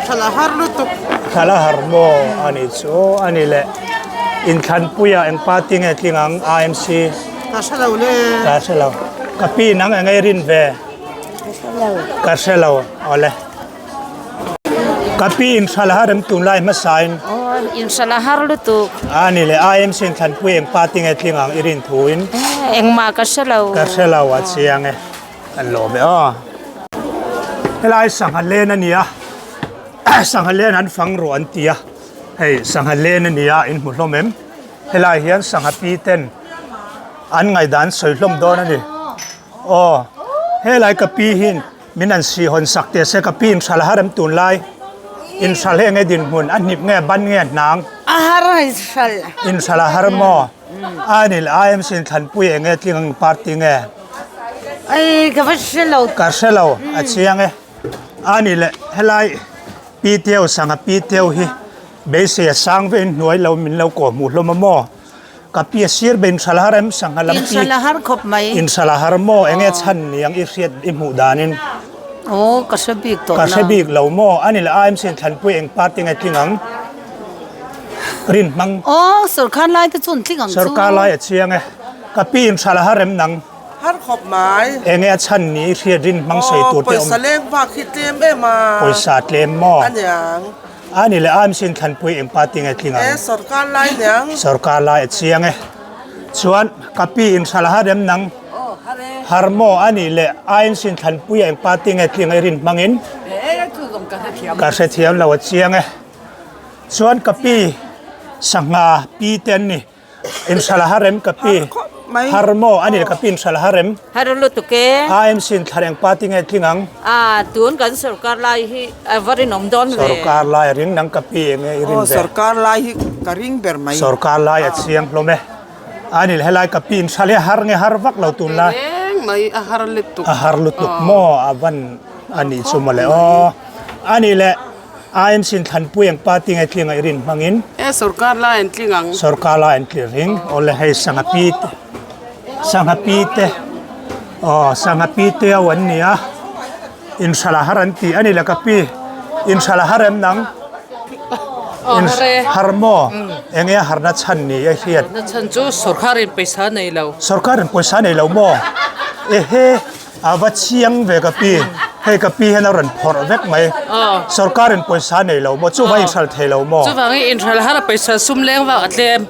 Hralh a har lutuk. Hralh a har maw? Ani chu ani le inthlanpuia eng party nge tling ang AMC? Ka hre lo le. Ka hre lo. Ka pi nang enge i rin ve? Ka hre lo. Ka hre lo. Awle. Ka pi inhralh har em tunlai hmasain. Aw inhralh a har lutuk. A ni le IMC in thlanpui eng party nge tling ang i rin thuin. Engmah ka hre lo. Ka hre lo a chiang e. Kan lawm e aw. Helai sangha len a nia. Sangha len an fang ruah an ti a. Hei sangha len a nia in hmu hlawm em. Helai hian sangha pi ten an ngaihdan sawi hlawm dawn a ni. Aw helai ka pi hin Min an si hawn sak teh se ka pi in hral har em tunlai in hral hi enge dinhmun a hnip nge ban nge hnang. A har a in hral. In hral a har maw? A ni le IMC in thlanpui enge tling ang party nge? Ai ka va hre lo. Ka hre lo a chiang e. A ni le helai pi teu sanga pi teu hi beisei a sang ve in hnuai lo min lo kawh hmuh hlawm a maw? Ka pi a sir be inhralh har em sangha lam pi. Inhralh a har khawp mai. Inhralh a har maw enge chhan ni ang i hriat i hmuh danin. Aw ka hre bik tawh Ka hre bik lo maw ani leh AMC in thlanpui eng party nge tling ang rin hmang. Aw sorkar lai te chu an tling ang chu. Sorkar lai a chiang e. Ka pi inhralh a har em nang. Har khawp mai. Enge a chhan ni i hriat rin hmang sawi tur te awm. Aw pawisa leng vak hi tlem em a. Pawisa tlem maw. Aniang. A ni le AMC in thlanpui eng party nge tling ang? E sorkar lai niang. Sorkar lai a chiang e. Chuan ka pi in hral har em nang? Har maw a ni le AMC in thlanpui eng party nge tling a i rin hmangin? Ka hrethiam lo a chiang e. Chuan ka pi sangha pi te an ni. Inhralh a har em ka pi? Har maw? A ni ka pi inhralh a har em? Har lutuk e. AMC in thla reng party nge tling ang? A, tun kan sorkar lai hi a va rinawm dawn ve. Sorkar lai a ring nang ka pi enge i rin ve? Aw sorkar lai hi ka ring ber mai. Sorkar lai a chiang hlawm e. A ni helai ka pi inhralh hi a har nge har vak lo tun lai? Reng mai a har lutuk. A har lutuk maw? A van a nih chu mawle aw. A ni le. IMC in thlanpui ang party nge tling a i rin hmangin. E sorkar lai an tling ang. Sorkar lai an tling ring. Awle hei sangha pi te sangha pi te aw sangha pi te ho an ni a inhralh a har an tih a ni le ka pi inhralh a har em nang Aw har e. Har maw enge a harna chhan ni a hriat. Harna chhan chu sorkar in pawisa nei lo. Sorkar in pawisa nei lo maw ehe. A va chiang ve ka pi, hei ka pi hian a rawn phawrh vek mai. Sorkar in pawisa nei lo maw, chuvang inhralh thei lo maw? Chuvangin inhralh har a pawisa sum leng vak a tlem.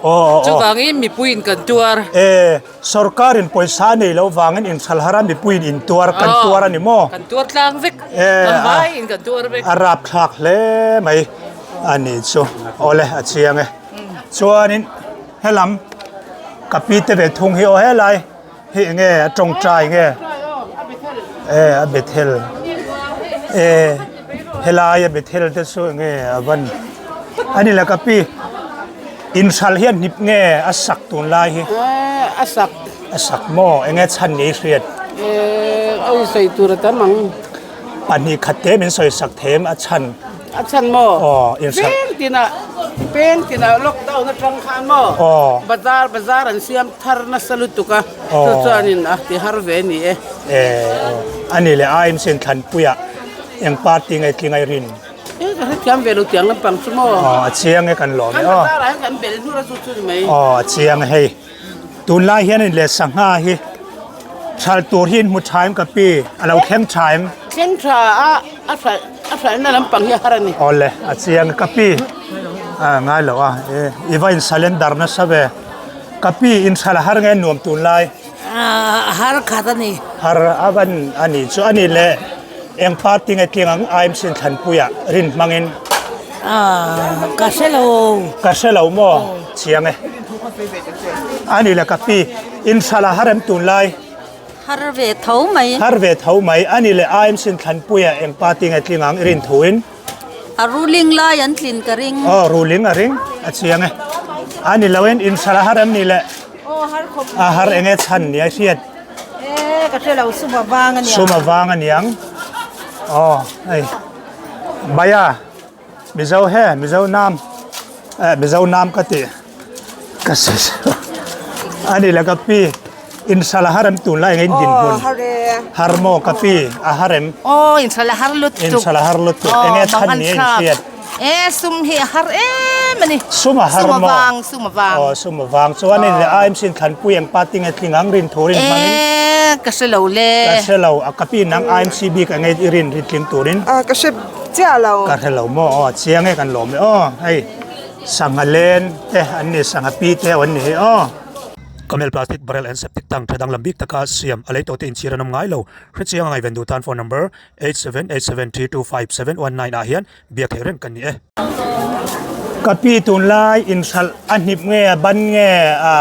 Chuvangin mipuiin kan tuar. E, sorkarin pawisa nei lo vangin inhralh har a mipuiin in tuar kan tuar a ni maw? Kan tuar tlang vek. Kan vaiin kan tuar vek. A rapthlak hle mai a ni chu. Awle a chiang e. Chuanin helam ka pi te ve thung hi aw helai. Hei enge a tawngtai nge e a bethel e helai a bethel te chu enge a van ani la ka pi inhral hian hnip nge a sak tun lai hi a sak a sak maw enge chhan ni hriat e a sawi tur a tam ang pahnih khat te min sawi sak them a chhan A chhan maw? Aw, inhralh. Peng tinah, peng tinah lockdown atang khan maw? Aw. Bazar, bazar an siam thar nasa lutuk a. Aw. Chu chuanin a ti har ve ni e. E, aw. Ani leh AMC in thlanpuiah eng party nge tling ai rin? E, ka hrethiam ve lo tiang lampang chu maw? Aw, a chiang e kan lawm e aw. Kan bazar ah hian kan bel hnur a chu chu ni mai. Aw, a chiang e hei. Tunlai hian in leh sangha hi hralh tur hi in hmu tha em ka pi? A lo thleng tha em? Thleng tha a, a hralh a hralhna lampang hi a har a ni. Awle, a chiang ka pi. A ngai lo a, e i va in surrender nasa ve. Ka pi in hralh a har nge nuam tunlai? A har khat a ni. Har a van a ni chu a ni le eng party nge tling ang IMC in thlanpuiah rin hmangin. Ka hre lo. Ka hre lo maw? Chiang e. A ni le ka pi, in hralh a har em tunlai? Har ve tho mai. Har ve tho mai. A ni le IMC in thlanpuiah eng party nge tling ang i rin thuin? A ruling lai an tlin ka ring. Aw ruling a ring a chiang e. A ni lo in in hralh a har em ni le? Aw har khawp A har enge chhan nia hriat? E ka hre lo sum a vang a niang. Sum a vang a niang. Aw hei Baya Mizo he Mizo nam eh Mizo nam ka ti ka a ni le ka pi Inhralh a har em tun lai engin dinhmun? Aw har e. Har maw ka pi a har em? Aw inhralh a har lutuk. Inhralh a har lutuk. Enge chhan ni a inhriat? E sum hi a har em a ni. Sum a har maw? Sum a vang, sum a vang. Aw sum a vang. Chuan in IMC in thlanpui eng party nge tling ang rin thurin hmangin? E ka hre lo le. Ka hre lo. A ka pi nang IMC bik enge i rin rin tling turin? A ka hre chiah lo. Ka hre lo maw? Aw chiang e kan lawm e aw. Hei sangha len te an ni sangha pi te an ni hi aw. Camel plastic barrel and septic tank tha danglam bik taka siam a lei tawhte inchhir an awm ngai lo. Hrechiang a ngaihven duh tan phone number 8787325719 ah hian biak theih reng kan ni e. Ka pi tunlai inhralh a hnip nge a ban nge a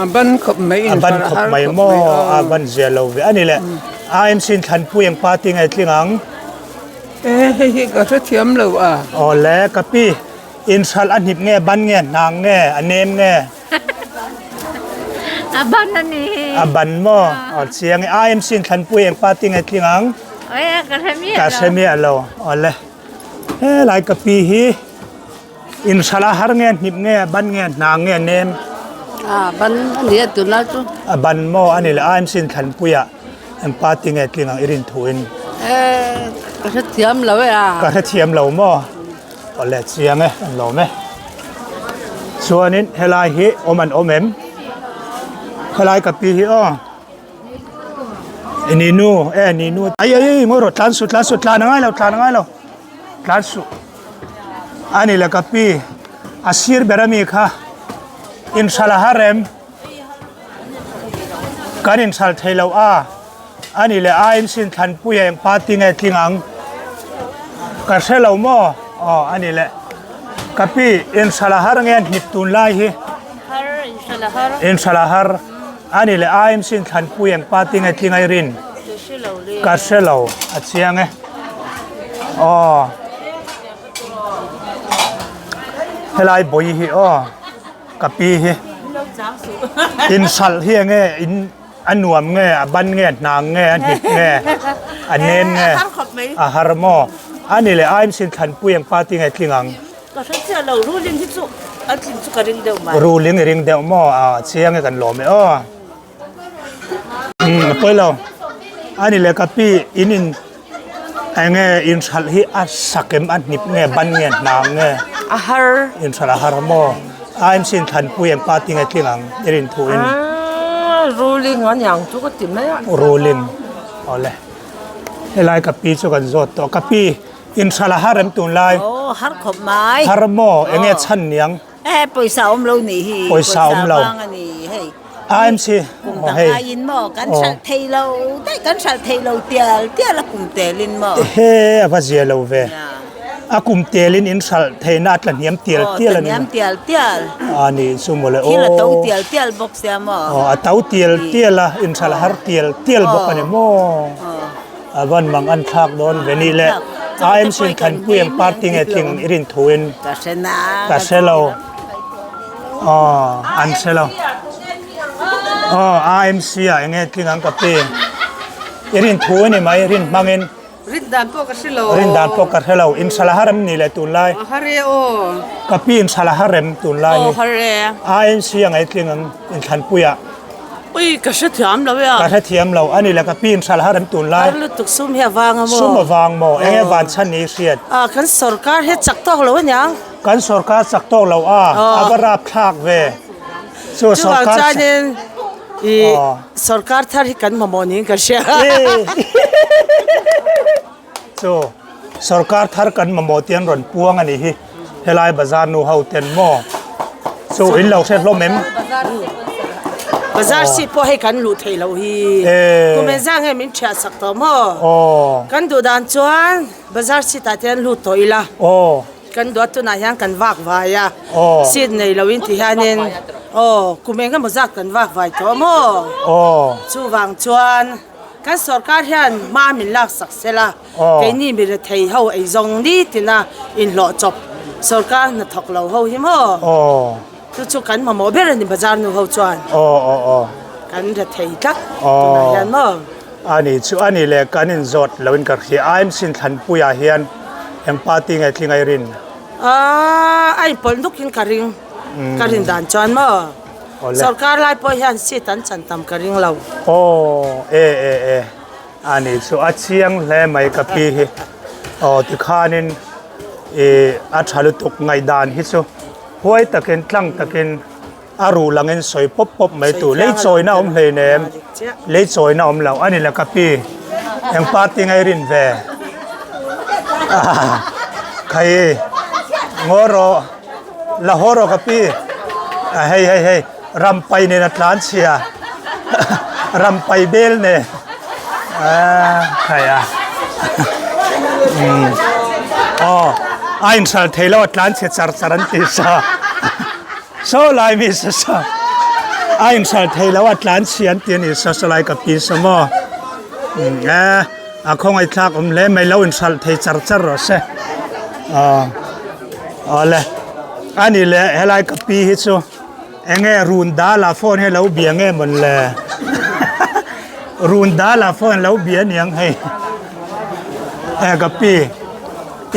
A ban khawp mai a ban khawp mai maw a ban zia lo ve a ni le IMC in thlanpui ang party nge tling ang. E hei hi ka hrethiam lo a. Awle ka pi inhralh a hnip nge ban nge hnang nge a nem nge. A ban a ni hi. A ban maw? Aw chiang e. IMC in thlanpui eng party nge tling ang? Oi a ka hre miah lo. Ka hre miah lo. Awle. Helai ka pi hi in hralh a har nge hnip nge a ban nge hnang nge nem? A ban a ni a tunlai chu. A ban maw a ni le IMC in thlanpui ah eng party nge tling ang i rin thu in? E ka hre thiam lo e a. Ka hre thiam lo maw? Awle chiang e an lawm e. Chuanin helai hi awm an awm em? Helai ka pi hi aw. Ni nu e ni nu ai ai ai ngawi rawh tlan suh tlan suh tlan a ngai lo tlan a ngai lo tlan suh ani le ka pi a sir ber ami kha inhralh a har em kan inhralh thei lo a. A ni le IMC in thlanpui a eng party nge tling ang? Ka hre lo maw? Aw a ni le. Ka pi inhralh a har nge an hnip tun lai hi? Har, inhralh a har. Inhralh a har. A ni le IMC in thlanpui eng party nge tling ai rin? Ka hre lo le. Ka hre lo, a chiang e. Aw. Helai bawi hi aw. Ka pi hi. Inhralh hi enge in A nuam nge, a ban nge, a hnang nge, a hnip nge, a nem nge, a har maw? A ni le, IMC in thlanpui ang party nge tling ang? Ka hre chiah lo, ruling hi chu a tling chu ka ring deuh mai. Ruling i ring deuh maw? A chiang e kan lawm e aw. Umm a pawi lo. A ni le, ka pi in in eng nge inhralh hi a sak em, a hnip nge, ban nge, hnang nge? A har. Inhralh a har maw? IMC in thlanpui eng party nge tling ang i rin thu in? Aaa ruling a niang chu ka ti mai a. Ruling awle. Helai ka pi chu kan zawt tawh. Ka pi inhralh a har em tunlai? Aw har khawp mai. Har maw? Enge chhan niang? Eh pawisa awm lo nih hi. Pawisa awm lo. Vang a ni hei. AMC Kum dang aiin maw kan hralh thei lo daih kan hralh thei lo tial tial a kum telin maw. Ehe a va zia lo ve. A kum telin in hralh theihna a tla hniam tial tial a ni. Aw tla hniam tial tial. A ni chu mawle aw. Thil a to tial tial bawk sia maw. Aw a to tial tial a in hralh har tial tial bawk a ni maw. A van mang an thlak dawn ve nih le AMC in Thanpui ang party nge tling i rin thu in ka hre na ka hre lo aw an hre lo aw AMC ah enge tling ang ka pi i rin thu a ni mai rin hmang in Rin dan pawh ka hre lo rin dan pawh ka hre lo in hrala harem ni le tunlai a har e aw ka pi in hrala harem tunlai aw har e AMC ang ei tling ang in Thanpui ah Ui, ka hrethiam lo e a. Ka hrethiam lo, a ni le ka pi in hral har em tunlai. Har lutuk sum hi a vang a maw? Sum a vang maw? Eng nge van chhan ni i hriat? A, kan sorkar hi chak tawk lo a niang. Kan sorkar chak tawk lo a, a va rap thlak ve. Chu Chuvang sorkar chuanin i sorkar thar hi kan mamawh niin ka hria. Chu sorkar thar kan mamawh tih an rawn puang a nih hi helai bazar nu ho ten maw chu in lo hre hlawm em? Bazar seat pawh hei kan luh theih loh hi kum engzah nge min thiah sak tawh maw? Kan duh dan chuan bazar seat ah te hian lut tawh ila kan duh a tunah hian kan vak vai a seat nei loin ti hianin aw kum eng emaw zat kan vak vai tawh maw? Chuvang chuan. Kan sorkar hian hma min lak sak sel a, keini mi rethei ho ei zawng ni tina inhlawh chawp sorkar hnathawk lo ho hi maw? Chu chu kan mamawh ber a ni bazar nu ho chuan kan rethei tlat tunah hian maw? A ni chu a ni le kan inzawt lo in ka hria AMC in thlanpuiah hian eng party nge tling a i rin? A inpawlh nuk in ka ring, ka rin dan chuan maw? Sorkar lai pawh hian seat an chan tam ka ring lo. Aw e e e a ni chu a chiang hle mai ka pi hi aw tikhanin i a tha lutuk ngaihdan hi chu huai takin tlang takin a ruh langin sawi pawp pawp mai tur lei chawina awm hlei nem lei chawina awm lo a ni la ka pi eng party ngai rin ve khai ngaw rawh. La haw rawh ka pi. A hei hei hei rampai nen a tlan chhia rampai bel nen a khai a aw a inhral thei lo a tlan chhe char char an ti sa saw lai mi sa sa a inhral thei lo a tlan chhia an ti a ni sa saw lai ka pi sa maw a a khawngaihthlak awm hle mai lo inhral thei char char rawh se aw. Awle ani le helai ka pi hi chu enge run dal ah phone hi lo bia nge mawn le run dal ah phone lo bia aniang hei e ka pi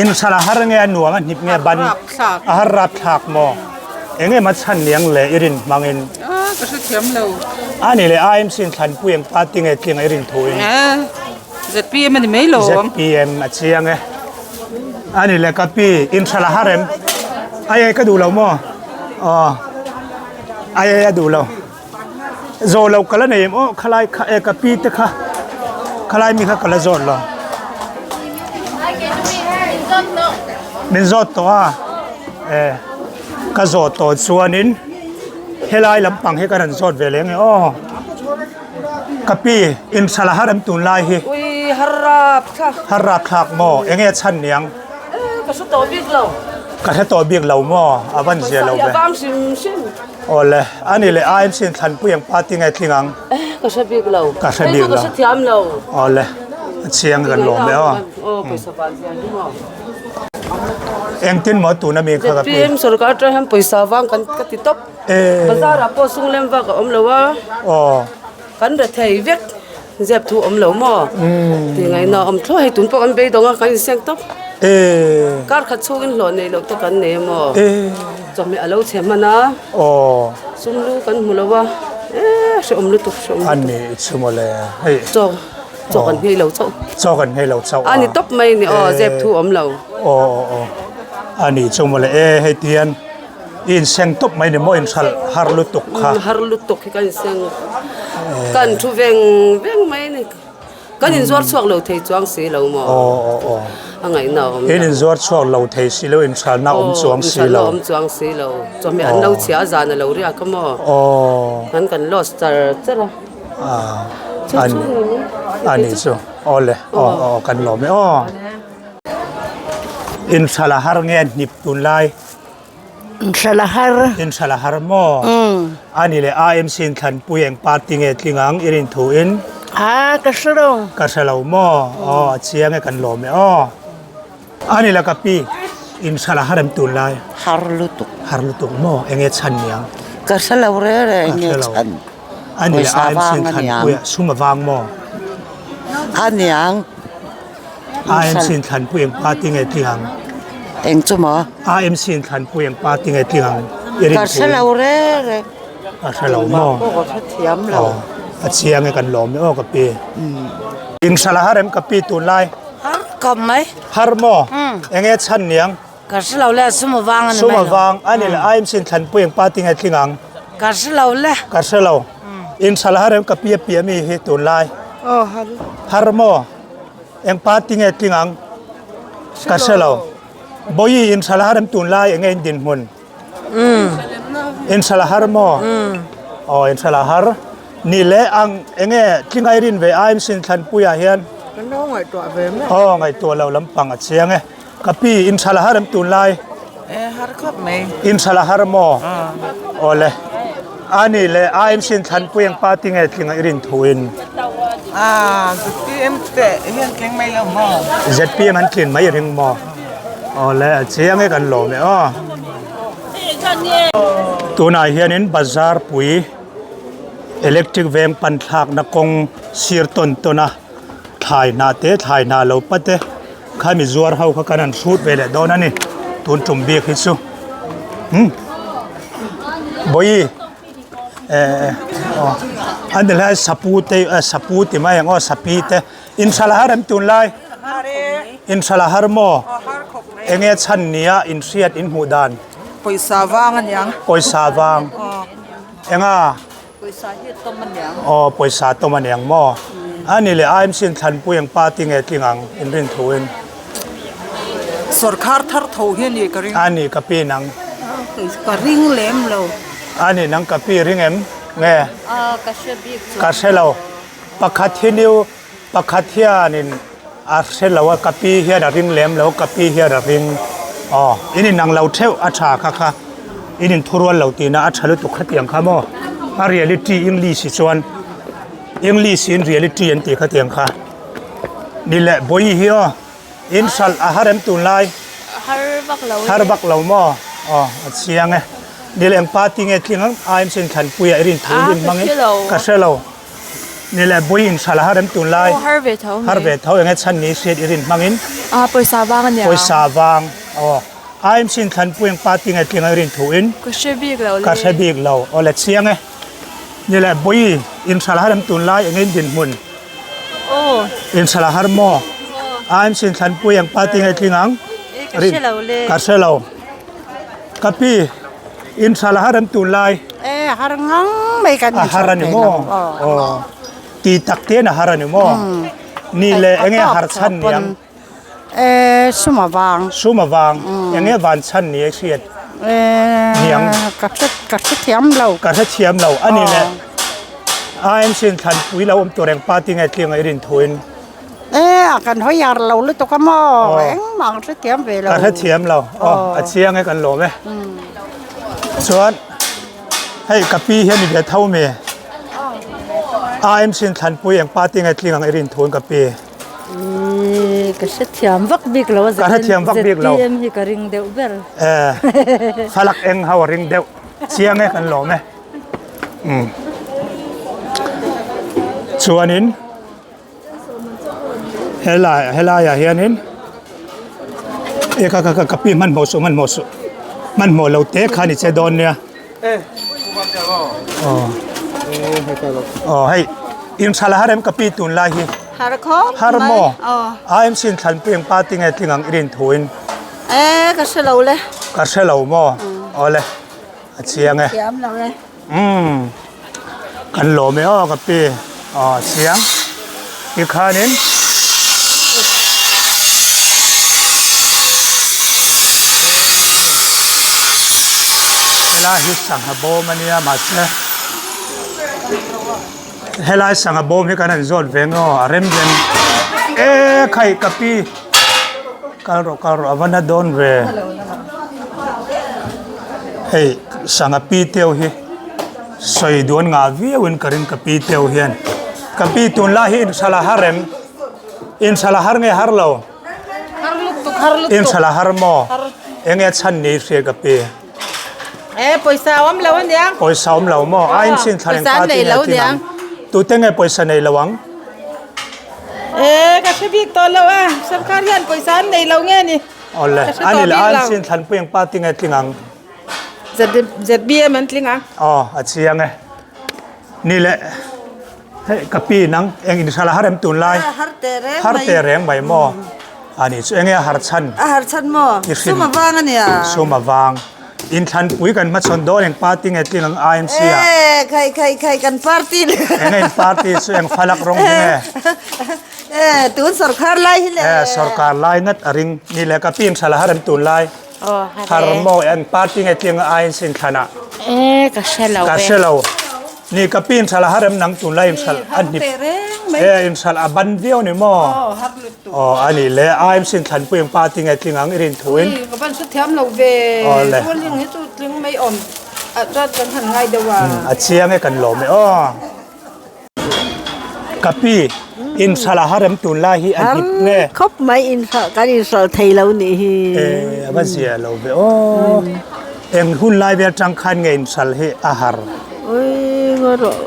in hralh a har nge a nuam a hnip nge ban a har rap thlak maw enge ma chhan niang le i rin hmang in ka hre thiam lo ani le IMC in thlanpui ang party nge tling a i rin thu in ZPM ani mai lo ZPM a chiang e Ani le ka pi in tha la har em ai ai ka duh lo maw aw ai ai a duh lo zawh lo ka la nei em aw khalai kha e ka pi te kha khalai mi kha ka la zawt lo min zawt tawh a e ka zawh tawh chuanin helai lampang hi ka rawn zawt ve leh nge aw. Ka pi, in tha la har em tunlai hi? Ui, har rap thlak. Har rap thlak maw? Enge chhan niang? Eh, ka hre tawh bik lo. Ka hre tawh bik lo maw? A van zia lo ve. Pawisa hi a vang hrim hrim. Awle, ani le IMC in thlanpui ang party nge tling ang? Eh, ka hre bik lo. Ka hre bik lo. Hei chu ka hre thiam lo. Awle, a chiang kan lawm e aw. Aw, pawisa van zia hi maw? Engtin maw tuna mi kha ka pi? ZPM sorkar atang hian pawisa vang kan ka ti tawp. Bazar ah pawh sung lem vak a awm lo a, kan rethei vek zep thu awm lo maw tih ngaihna a awm thlawh hei tun pawh kan beidawng a kan inseng tawp kar khat chhungin hlawh neih loh te kan nei a maw chawhmeh a lo chhe hman a sum lu kan hmu lo a hrehawm lutuk hrehawm lutuk a ni chu mawle hei chaw chaw kan nghei lo chauh chaw kan nghei lo chauh a ni tawp mai ni aw zep thu awm lo a ni chu mawle e hei tian I inseng tawp mai ni maw inhralh har lutuk kha. Har lutuk hi ka inseng. Kan thu veng veng mai ni. Kan inzuar chhuak lo thei chuang si lo maw? Aw aw aw. A ngaihna a awm lo. In inzuar chhuak lo thei si lo, inhralna a awm chuang si lo. Inhralna a awm chuang si lo. Chawhmeh an lo chhia a zan a lo riak a maw? Aw. Kan kan loss char char a. Ah. Ani. Ani chu. Aw le. Aw aw kan lawm e aw. Inhral a har nge hnip tunlai? Inhral a har. Inhral a har maw? Ani leh AMC in thlanpui eng party nge tling ang i rin thu in? A, ka hre lo. Ka hre lo maw? Aw, a chiang e kan lawm e aw. Ani leh ka pi, inhral a har em tunlai? Har lutuk. Har lutuk maw? Enge chhan niang? Ka hre lo reng reng enge chhan. Ani leh AMC in thlanpui ah sum a vang maw? A niang. AMC in thlanpui eng party nge tling ang? Eng chu maw? AMC in thlanpui eng party nge tling ang? I rin Ka hre lo reng reng. Ka hre lo maw? Ka hre thiam lo. A chiang e kan lawm e aw ka pi. In hral a har em ka pi tunlai? Har khawp mai. Har maw? Enge chhan niang? Ka hre lo le sum avang a ni Sum mai lo. avang a ni le AMC in thlanpui eng party nge tling ang? Ka hre lo le. Ka hre lo. In hral a har em ka pi a pi ami hi tunlai? Aw har. Har maw? Eng party nge tling ang? Ka hre lo. Bawihi in hral a har em tunlai enge in dinhmun? In hral a har maw? Aw in hral a har. Ni le ang enge tling ai rin ve AMC in thlanpuiah hian? Kan lo ngaihtuah ve mek. Aw ngaihtuah lo lampang a chiang e. Ka pi in hral a har em tunlai? E har khawp mai. In hral a har maw? Aw le. Ani le AMC in thlanpui ang party nge tling a i rin thu in? Ah ZPM te hian tling mai lo maw? ZPM an tlin mai i ring maw? Aw le a chiang e kan lawm e aw. Tunah hianin bazar pui electric veng pan thlakna kawng sir tawn tawn a thlai hna te thlai hna lo pat e. Khami zuar ho kha kan han hrut ve leh dawn a ni tun tum bik hi chu umm bawihi eh aw an ti lai sapu te eh sapu ti mai ang aw sapi te inhral a har em tun lai inhral a har maw enge chhan nia inhriat inhmuh dan pawisa vang a niang pawisa vang enga. Pawisa hi tawm a niang. Aw pawisa tawm a niang maw? A ni leh AMC in thlanpui ang party nge tling ang in rin thu in. Sorkar thar tho hi a ni ka ring. A ni ka pi nang. Ka ring lem lo. A ni nang ka pi ring em nge? A ka hre bik chu. Ka hre lo. Pakhat hi niu pakhat hianin a hre lo a ka pi hian a ring lem lo ka pi hian a ring aw in inang lo theuh a tha kha kha in inthurual lo tihna a tha lutuk khatiang kha maw a reality english hi chuan english in reality an tih khatiang kha ni leh bawihi hi aw in hralh a har em tunlai har vak lo har vak lo maw aw a chiang e ni leh eng party nge tling ang AMC in thlanpui ah i rin thu in hmang in ka hre lo. Ni leh bui in hral a har em tunlai? Aw har ve tho mai. Har ve tho enge chhan ni hriat i rin hmangin? Ah pawisa vang a nia. Pawisa vang aw. AMC in thlanpui ang party nge tling a i rin thu in? Ka hre bik lo le. Ka hre bik lo. Aw le chiang e. Ni leh bui in hral a har em tunlai enge in dinhmun? Aw. In hral a har maw? AMC in thlanpui ang party nge tling ang? E ka hre lo le. Ka hre lo. Ka pi. In hral a har em tunlai? E har ngang mai kan A har a ni maw? Aw. Ti tak ten a har a ni maw? Ni le enge har chhan niang? E sum a vang. Sum a vang. Enge van chhan ni a hriat? E Niang. Ka hre ka hre thiam lo. Ka hre thiam lo. A ni le AMC in thlanpui lo awm tur eng party nge tling a i rin thu in? E a kan hawi har lo lutuk a maw engmah ka hrethiam ve lo. Ka hrethiam lo aw a chiang e kan lawm e. Chuan hei ka pi hian i ve tho mi AMC in thlanpui eng party nge tling ang i rin thun ka pi. Ka hrethiam vak bik lo a Ka hrethiam vak bik lo. ZPM hi ka ring deuh ber. E falak eng ho a ring deuh chiang e kan lawm e. Chuanin Helai helaiah hianin e ka ka ka pi hmanhmawh suh hmanhmawh suh hmanhmawh lo te khan i che dawn nia aw aw hei inthral a har em ka pi tunlai hi har khawp har maw AMC in thlanpui ang party nge tling ang i rin thu in e ka hre lo le ka hre lo maw aw le a chiang e thiam lo e Umm kan lawm e aw ka pi aw chiang. Tikhanin helai hi sangha bawm a nia mahse helai sangha bawm hi kan han zawt ve nge aw a rem rem e khai ka pi kal rawh kal rawh a va na dawn ve hei sangha pi teu hi sawi duan ngah viau in ka ring ka pi teu hian. Ka pi tunlai hi inhralh a har em? Inhralh a har nge har lo? Har lutuk, har lutuk. Inhralh a har maw? Enge chhan ni hria ka pi? E, pawisa awm lo aniang. Pawisa awm lo maw? A in chin thla reng party nge tin ang? Tute nge pawisa nei lo ang? E, ka hre bik tawh lo a. Sarkar hian pawisa an nei lo nge ni? Awle, ani leh a in chin thlanpui ang party nge tling ang? ZBM an tling ang. Aw, a chiang e. Ni leh hei ka pi nang eng in hralh a har em tunlai? Har teh reng mai. Har teh reng mai maw? A ni chu enge a har chhan? A har chhan maw? Sum a vang a nia. Sum a vang. Inthlanpui kan hmachhawn dawn eng party nge tling ang IMC ah? E khai khai khai kan party le. Enge in party chu eng falak rawng hi nge? E tun sorkar lai hi le. E sorkar lai ngat a ring. Ni leh ka pi in hralh a har em tunlai? Har maw eng party nge tling a INC in thlan ah? E ka hre lo Ka hre lo. Ni ka pi in hralh a har em nang tunlai in hralh a hnip. E in hralh a ban viau ni maw? Aw a nih le IMC in thlan pui eng party nge tling ang i rin thu in. Ka ban hre thiam lo ve. Aw le. Ruling hi chu tling mai awm ah chuan kan han ngai deuh a. A chiang e kan lawm e aw. Ka pi, inhralh a harem tunlai hi a hnip nge? Har khawp mai inhralh kan inhralh thei lo nih hi. E, a va zia lo ve aw. Eng hun lai vel tang khan nge inhralh hi a har? Ui, ngaw rawh.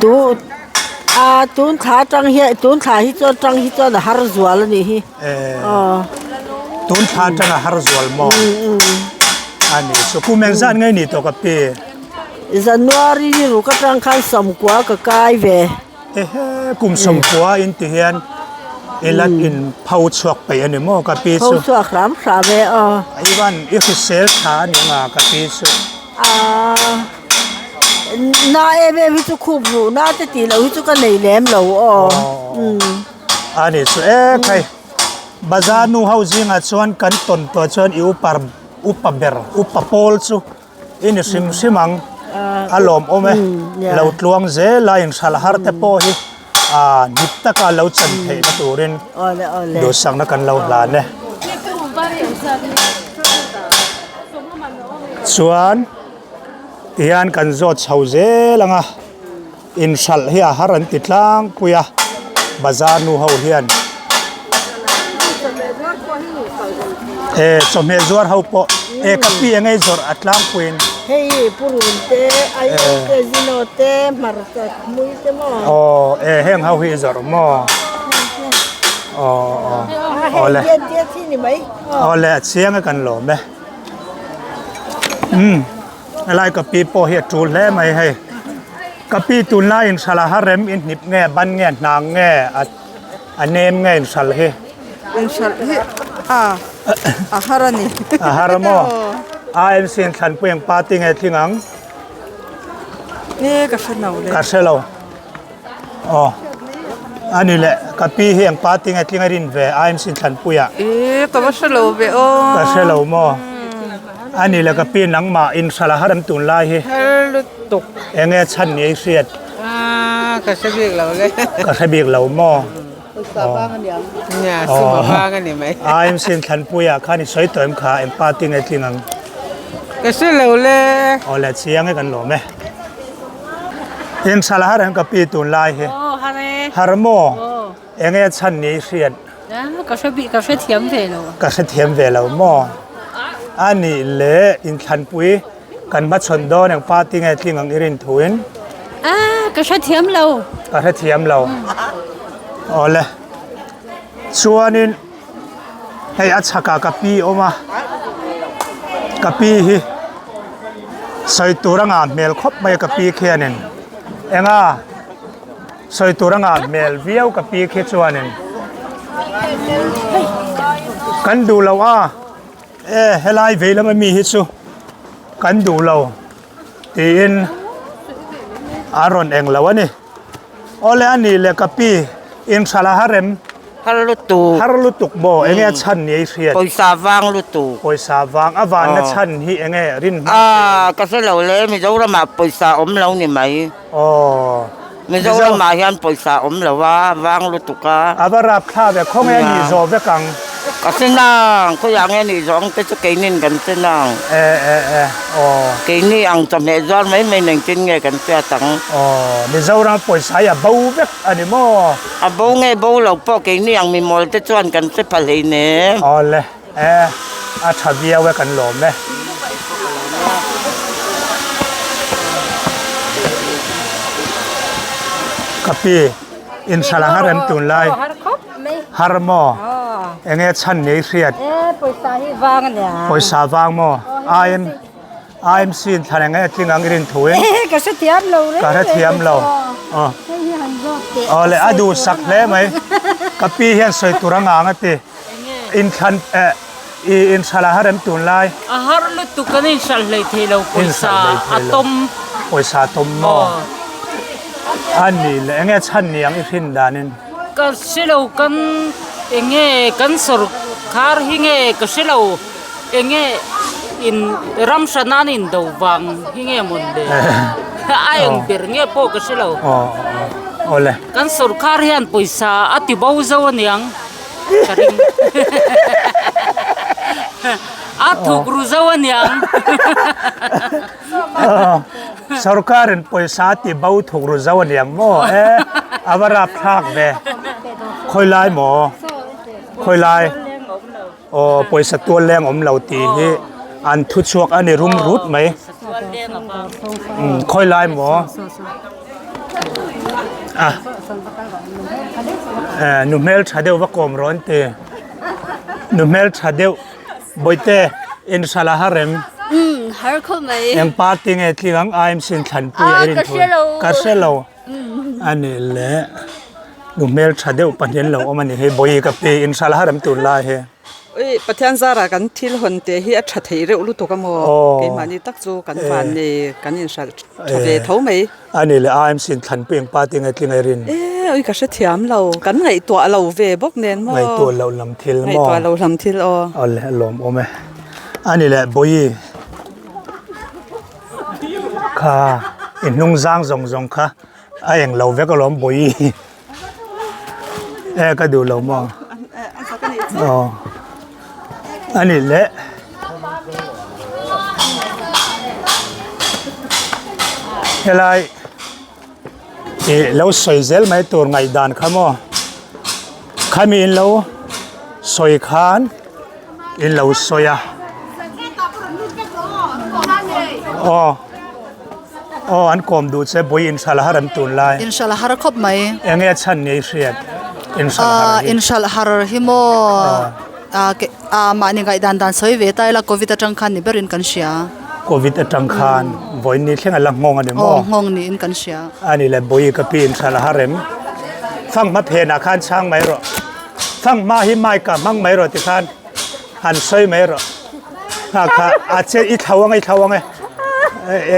Tu, a tun thla tang hian, tun thla hi chuan tang hi chuan a har zual a nih hi. E, tun thla tang a har zual maw? A nih chu, kum engzat nge ni tawh ka pi? January ni ruk atang khan sawmkua ka kai ve. Ehe, kum sawmkua in ti hian i la in pho chhuak peih a ni maw ka pi chu? Pho chhuak hram hram e aw. Ivan i hrisel tha a ni anga ka pi chu? Aaa, na em em hi chu khup ruh na te tih loh hi chu ka nei lem lo aw. A ni chu e khai, bazar nu ho zingah chuan kan tawn tawh chuan i upa upa ber upa pawl chu. I ni hrim hrim ang, a lawmawm e. Lo tluang zel a inhralh har te pawh hi hnip taka lo chan theihna turin duhsakna kan lo hlan e. Chuan tihian kan zawt chho zel ang a, inhralh hi a har an ti tlangpui a, bazar nu ho hian. E chawhmeh zuar ho pawh e ka pi eng ei zawrh a tlangpuiin. Hei purun te aiawt te zino te hmarcha hmui te maw. Aw e heng ho hi i zawrh maw. Aw aw awle. Hei diat diat hi ni mai. Awle a chiang e kan lawm e. Umm helai ka pi pawh hi a tul hle mai hei. Ka pi tunlai inhralh a harem inhnip nge ban nge hnang nge a. A nem nge inhralh hi? Inhralh hi a a har a ni. A har maw? AMC in thlanpui ang party nge tling ang? Nge ka hre lo le. Ka hre lo. Aw. A ni le, ka pi hi ang party nge tling a rin ve AMC in thlanpui ah. E ka va hre lo ve aw. Ka hre lo maw? A ni le ka pi nangmah inhralh a har em tunlai hi? Har lutuk. Enge chhan ni ei hriat? Ah, ka hre bik lo le. Ka hre bik lo maw? Pawisa vang a niang. Nia, sum a vang a ni mai. IMC in thlanpui ah khan i sawi tawh em kha eng party nge tling ang? Ka hre lo le. Aw le, chiang e kan lawm e. Eng sala har em ka pi tunlai hi? Aw, har e. Har maw? Eng nge chhan ni i hriat? Ka hre bik, ka hre thiam ve lo. Ka hre thiam ve lo maw? A nih le inthlanpui kan hmachhawn dawn eng party nge tling ang i rin thuin? A, ka hre thiam lo. Ka hre thiam lo. Awle. Chuanin hei a chhakah ka pi awm a, ka pi hi sawi tur a ngah hmel khawp mai a ka pi khianin. Enga? Sawi tur a ngah hmel viau ka pi khi chuanin kan duh lo a, e helai vei lama mi hi chu kan duh lo tiin a rawn eng lo a ni. Awle a ni le ka pi in hralh a har em? Har lutuk. Har lutuk maw? Enge a chhan ni ei hriat? Pawisa vang lutuk. Pawisa vang a vanna chhan hi enge rin hmang Ah ka hre lo le Mizoram ah pawisa awm lo ni mai. Aw. Mizoram ah hian pawisa awm lo a vang lutuk a. A va rap thla ve khawnge a nih zawh vek ang. Ka hre nang khawiah nge nih zawh ang te chu keinin kan hre nang. E e e aw. Keini ang chawhmeh zuar mai mai nen engtin nge kan hriat ang. Aw Mizoram pawisa hi a bo vek a ni maw? A bo nge bo lo pawh keini ang mimawl te chuan kan hre pha hlei ne. Aw le e a tha viau e kan lawm e. Ka pi inhralh a har em tunlai? Har maw? Enge chhan nei hriat? Pawisa hi vang a nia. Pawisa vang maw? IM IMC in thlan enge tling ang i rin thu in? Ka hre thiam lo reng. Ka hre thiam lo. Aw. Hei hi han zawt teh. Aw le a duh sak hle mai. Ka pi hian sawi tur a ngang a ti. Inthlan eh i inhralh a har em tunlai? A har lutuk kan inhralh hlei thei lo pawisa a tawm. Pawisa a tawm maw? A ni le enge chhan ni ang i hrin danin? Ka hre lo kan enge kan sawrkhar hi nge ka hre lo enge in ram hran an in do vang hi nge mawn le a eng ber nge pawh ka hre lo. Aw le. Kan sawrkhar hian pawisa a ti bo zo aniang. Ka ring. A thuk ru zo aniang. Sarkarin pawisa ti bo thuk ru zo aniang maw e a va rap thlak ve. Khawi lai maw? Khawi lai? Aw pawisa tual leng awm lo tih hi an thu chhuak a ni rum rut mai. Khawi lai maw? A nu hmel tha deuh va kawm rawn ti nu hmel tha deuh bawihte in hralh a har em umm har khawp mai eng party nge tling ang IMC in thlanpui a rin thu ka hre lo ani le nu hmel tha deuh pahnih an lo awm ani hei bawihi ka pi in hralh a har em tunlai hi. Ui, Pathian zara kan thil hawn te hi a tha thei reuh lutuk a maw? Keimahni tak chu kan van nei kan inhralh tha ve tho mai. A ni le AMC in thlanpui eng party nge tling ai rin? E, ui ka hrethiam lo, kan ngaihtuah lo ve bawk nen maw? Ngaihtuah loh lam thil maw? Ngaihtuah lo lam thil aw. Aw le, a lawm awm e. A ni le, Bawihi kha i hnung zang zawng zawng kha a eng lo vek alawm Bawihi. E ka duh lo maw? Aw. Ani le. Helai i lo sawi zel mai tur ngaihdan kha maw? Khami in lo sawi khan in lo sawi a. Aw. Aw an kawm duh che bui inhralh har an tun lai. Inhralh har khawp mai. Enge a chhan ngei hriat inhralh har hi. Inhralh har hi maw mahni ngaihdan dan sawi ve ta ila covid atang khan ni berin kan hria. Covid atang khan vawiin ni thleng a la nghawng a ni maw? Aw nghawng niin kan hria. A ni le bui ka pi inhralh har em? Fanghma phenah khan chhang mai rawh. Fanghma hi mic ah hmang mai rawh tikhan. Han sawi mai rawh. Ha kha a che i thlo ang e i thlo ang e.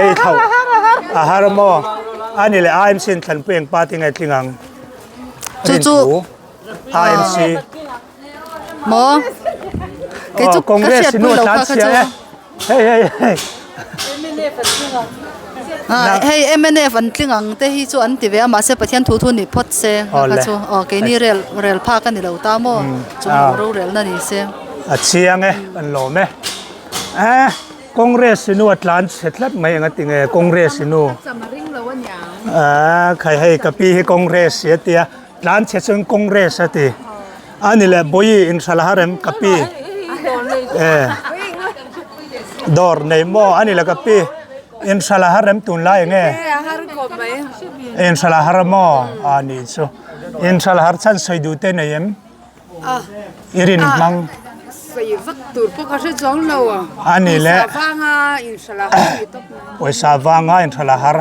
E i thlo. A har maw? A ni le AMC in thlanpui eng party nge tling ang? Chu chu AMC. Maw? Kei chu ka hriat pui lo kha kha chu. Hei hei hei. Hei mnf an tling ang te hi chu an ti ve a mahse Pathian thu thu ni phawt se kha chu aw keini rel rel phak a ni lo ta maw chung lo rorelna ni se. A chiang e kan lawm e eh Congress inu a tlan chhe tlat mai eng a ti nge Congress inu ah khai hei ka pi hi Congress a tia tlan chhe chuan Congress a ti. A ni le Bawihi inhralh har em ka pi e dawr nei maw a ni le ka pi inhralh har em tunlai eng nge inhralh har maw a ni chu inhralh har chhan sawi duh te nei em i rin hmang a ni le pawisa vanga inhralh har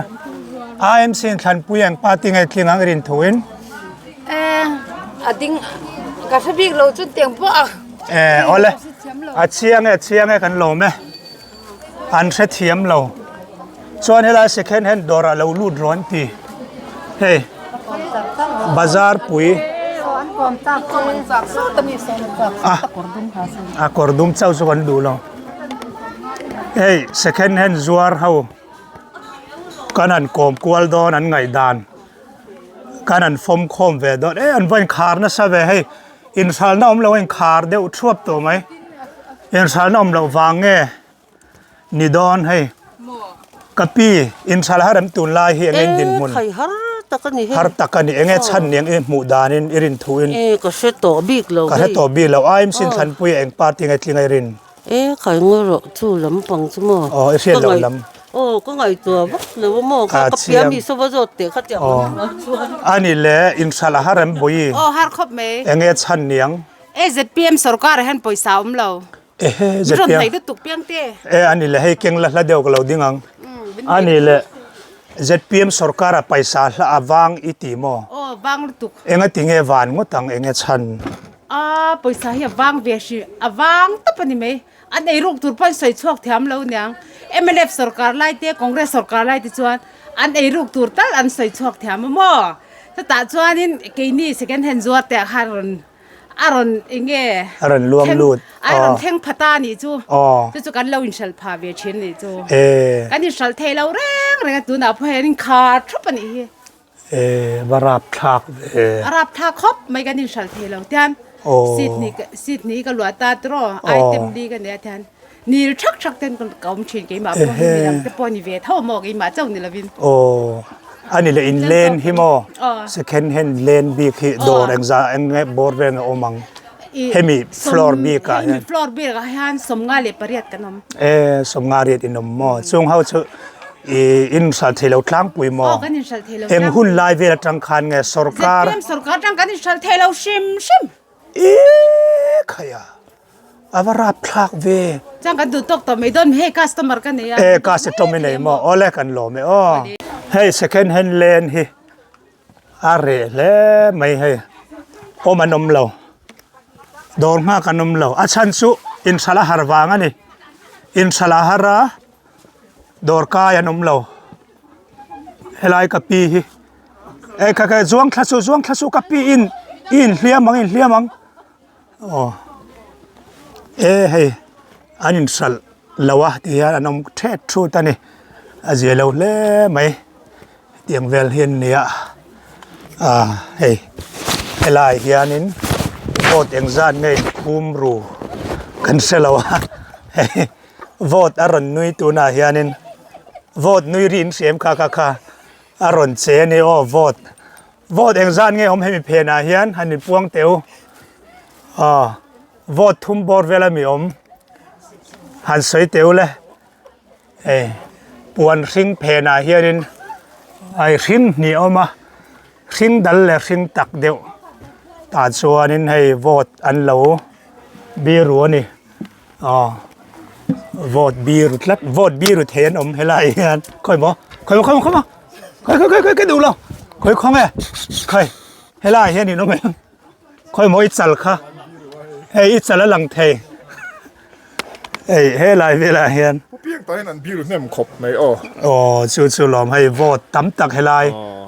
IMC inthlanpui ang party nge tling ang i rin thu in. Eh, a ding ka hre bik lo chu tiang pawh a. Eh, awle. A chiang e, a chiang e kan lawm e. An hre thiam lo. Chuan helai second hand dawrah lo lut rawn ti. Hei. Bazar pui a a kawr dum chauh chu kan duh lo hei second hand zuar ho kan han kawm kual dawn an ngaihdan kan han fawm khawm ve dawn e an va inkhar nasa ve hei inhralna awm lo a inkhar deuh thuap tawh mai inhralna awm loh vang nge. Ni dawn hei. Ka pi, inthal har em tunlai hi eng eng dinhmun? E, khai har tak a ni hei. Har tak a ni. Enge chhan niang i hmuh danin i rin thuin? E, ka hre tawh bik lo hei. Ka hre tawh bik lo. IMC in thlanpui a eng party nge tling a i rin? E, khai ngawi rawh chu lampang chu maw? Aw, i hriat loh lam. Aw, ka ngaihtuah vak lo a maw? Ka pia mi sava zawt teh kha tiang lam ah chuan. A ni le, inthal a har em Bawihi? Aw, har khawp mai. Enge chhan niang? E, zpm sorkar ah hian pawisa a awm lo. Ehe, Min rawn ZPM. hnaih lutuk piang te. E, ani le hei keng la hla deuh ka lo ding ang. Ani le ZPM sorkar a paisa hla a vang i ti maw? Aw, vang lutuk. Enga ti nge van ngawt ang enge chhan? A, pawisa hi a vang ve hri, a vang tawp a ni mai. An ei ruk tur pawh an sawi chhuak thiam lo niang. Mnf sorkar lai te, Congress sorkar lai te chuan an ei ruk tur tal an sawi chhuak thiam a maw? Chutah chuanin keini second hand zuar te ah khan rawn A rawn eng nge? A rawn luang lut. A rawn thleng pha ta nih chu. Aw. Chu chu kan lo inhralh pha ve thin nih chu. E. Kan inhralh thei lo reng reng a tunah pawh hian in khar thup a nih hi. E, va rap thlak ve. A rap thlak khawp mai kan inhralh thei lo tian. Aw. Seat hnih seat hnih ka luah ta tiraw item li ka nia tian nil thak thak ten ka awm thin keimah pawh hi midang te pawh ni ve tho maw keimah chauh ni lovin. Aw. Ani le in len hi maw second hand len bik hi dawr engzah eng nge bawr vel nge awm ang hemi floor bik ah hian. Hemi floor bik ah hian 58 kan awm. E 58 in awm maw chung ho chu i in hralh thei lo tlangpui maw. Aw kan in hralh thei lo tlangpui. Eng hun lai vel atang khan nge sorkar. ZPM sorkar atang kan in hralh thei lo hrim hrim. E khaia. A va rap thlak ve. Chuan kan duh tawk tawh mai dawn hei customer ka nei a. E customer i nei maw awle kan lawm e aw. Hei second hand lane hi a reh hle mai hei awm an awm lo dawr nghak an awm lo a chhan chu inhralh a har vang a ni inhralh a har a dawr kai an awm lo helai ka pi hi e kha kha zuang thla suh zuang thla suh ka pi in i inhliam ang inhliam ang. Aw e hei an inhralh lo a ti hian an awm thet thut a ni a zia lo hle mai hetiang vel hi an ni a ah hei helaiah hianin vote engzat nge inphum ru kan hre lo a hei vote a rawn nui tunah hianin vote nui ri in hria em kha kha kha a rawn che a ni aw vote. Vote engzat nge awm hemi phenah hian han inpuang teh u. Aw, vote thum bawr vel a mi awm. Han sawi teh u le. Hei, puan hring phenah hianin ai hring hnih a awm a, hring dal leh hring tak deuh. Tah chuanin hei vote an lo biru a ni. Aw, vote biru tlat, vote biru thei an awm helai hian. Khawi maw? Khawi maw, khawi maw, khawi maw? Khawi, khawi, khawi, khawi duh lo. Khawi khawng e. Khawi, helai hian in awm em? Khawi maw i chal kha? Hei i chal a lang thei. Hei helai velah hian. Pu piang tah hian an biru hnem khawp mai aw. Aw, chu chu lawm hei vote tam tak helai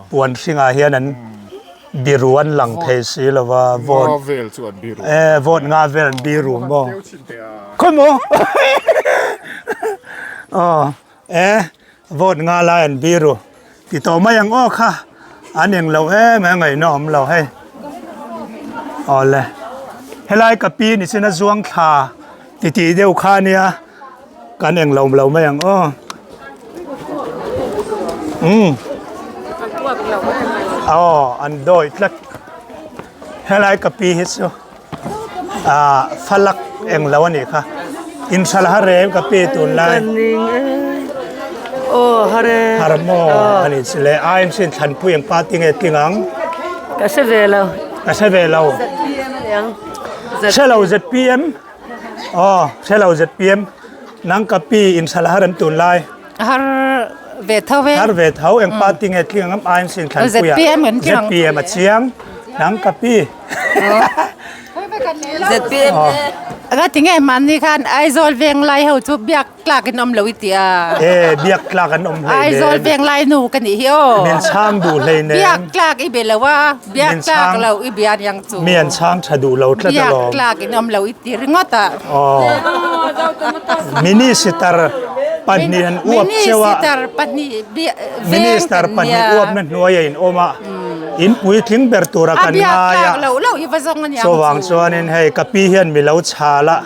puan hringah hian an biru an lang thei si lo va vote nga vel chu an biru e vote nga vel an biru maw khawi maw aw e vote nga lai an biru ti tawh mai ang aw kha an eng lo em a ngaihna awm lo hei awle helai ka pi ni chin a zuang thla ti tih deuh kha ania Kan eng lo lo mai ang aw. Umm. Aw an dawi tlat. Helai ka pi hi chu ah falak eng lo a nih kha. Inhralh har em ka pi tunlai. Aw har e. Har maw a nih chu le. IMC in thlanpui ang party nge tling ang. Ka hre ve lo. Ka hre ve lo. ZPM a ni ang. Hre lo ZPM. Aw, hre lo ZPM, nang ka pi in hral har em tun lai? Har ve tho e. Har ve tho, eng party nge tling ang IMC in thlan puia. ZPM kan tling ang. ZPM a chiang, nang ka pi. ZPM e. Nga tinge mahni khan Aizawl Venglai ho chu biak tlak in awm lo i ti a. E biak tlak an awm hlei nen. Aizawl Venglai nu ka nih hi aw. Min chhang duh hlei nen. Biak tlak i be lo a, biak tlak lo i bia aniang chu. Mi an chhang tha duh lo tlat alawm. Biak tlak in awm lo i ti ringawt a. Aw. Minister pahnih an uap cheu a. Minister pahnih veng Minister pahnih uapna hnuaia in awm a. In puitling ber tura kan ngai a. Chuvang chuanin hei ka pi hian mi lo chhal a,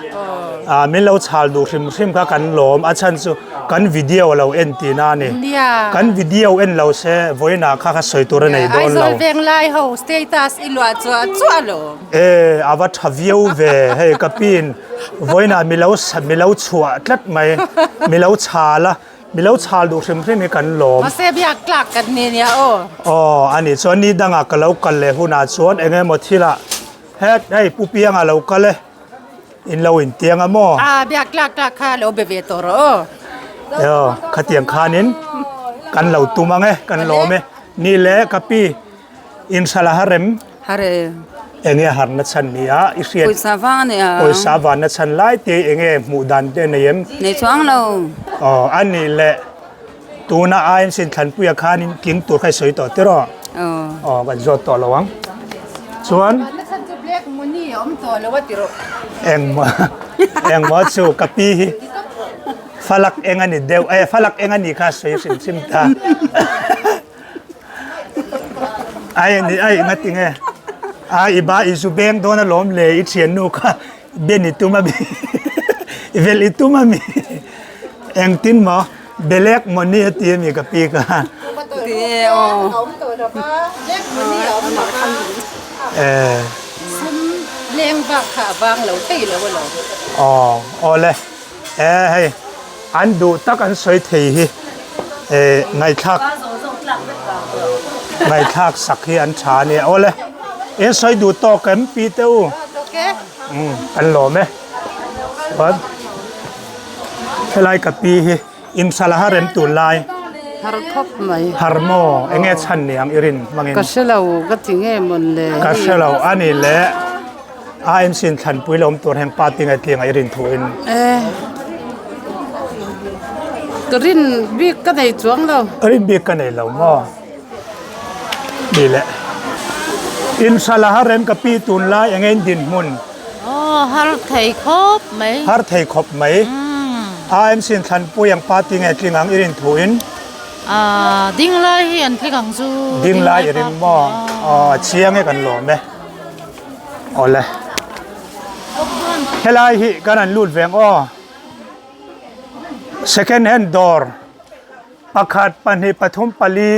ah min lo chhal duh hrim hrim kha kan lawm a chhan chu kan video a lo en tihna a ni. Kan video en lo se vawiinah kha kha sawi tur a nei dawn lo. Aizawl Venglai ho status i luah chuah chuah lo. E a va tha viau ve hei ka piin vawiinah mi lo mi lo chhuah tlat mai mi lo chhal a. Mi lo chhal duh hrim hrim hi kan lawm. Mahse biak tlak kan ni nia aw. Aw a nih chuan ni dangah ka lo kal leh hunah chuan eng emaw thilah het hei Pu Pianga lo kal e in lo intiang a maw? A biak tlak tlak kha lo be ve tawh rawh aw. Aw khatiang khanin kan lo tum ang e kan lawm e. Ni le ka pi Inshala harem. Hare. Enge harna chhan ni a i hriat. Pawisa vang a ni a. Pawisa vanna chhan lai te enge hmuh dan te nei em? Nei chuang lo. Aw a nih leh tuna IMC in thlanpuia khanin tling tur kha i sawi tawh tiraw? Aw. Aw kan zawt tawh lo ang. Chuan. Vanna chhan chu black money a awm tawh lo a tiraw? Engmaw engmaw chu ka pi hi falak eng a ni deuh e falak eng a nih kha sawi hrim hrim ta. Ai ni ai nga tinge a i ba i zu beng dawn alawm le i thiannu kha ben i tum a mi i vel i tum a mi engtin maw belek maw ni a ti a mi ka pi ka eh leng vak kha vang lo thei lo alawm aw awle E hei an duh tak an sawi thei hi e ngaihthlak ngaihthlak sak hi an tha a nia awle in sawi duh tawk em pi te u umm kan lawm e chuan helai ka pi hi inhralh a har em tun lai har khawp mai har maw enge chhan ni ang i rin hmangin ka hre lo ka ti nge mawn le ka hre lo a ni le. AMC in thlanpui lo awm tur heng pa tinge tling a i rin thu in. Eh. Ka rin bik ka nei chuang lo. Ka rin bik ka nei lo maw? Ni le. In hrala har rem ka pi tun lai enge in dinhmun? Aw har thei khawp mai. Har thei khawp mai. AMC in thlanpui ang pa tinge tling ang i rin thu in. Ah ding lai hi an tling ang chu. Ding lai i ring maw? Aw chiang e kan lawm e. Awle. Helai hi kan an lut veng aw. Second hand dawr pakhat pahnih pathum pali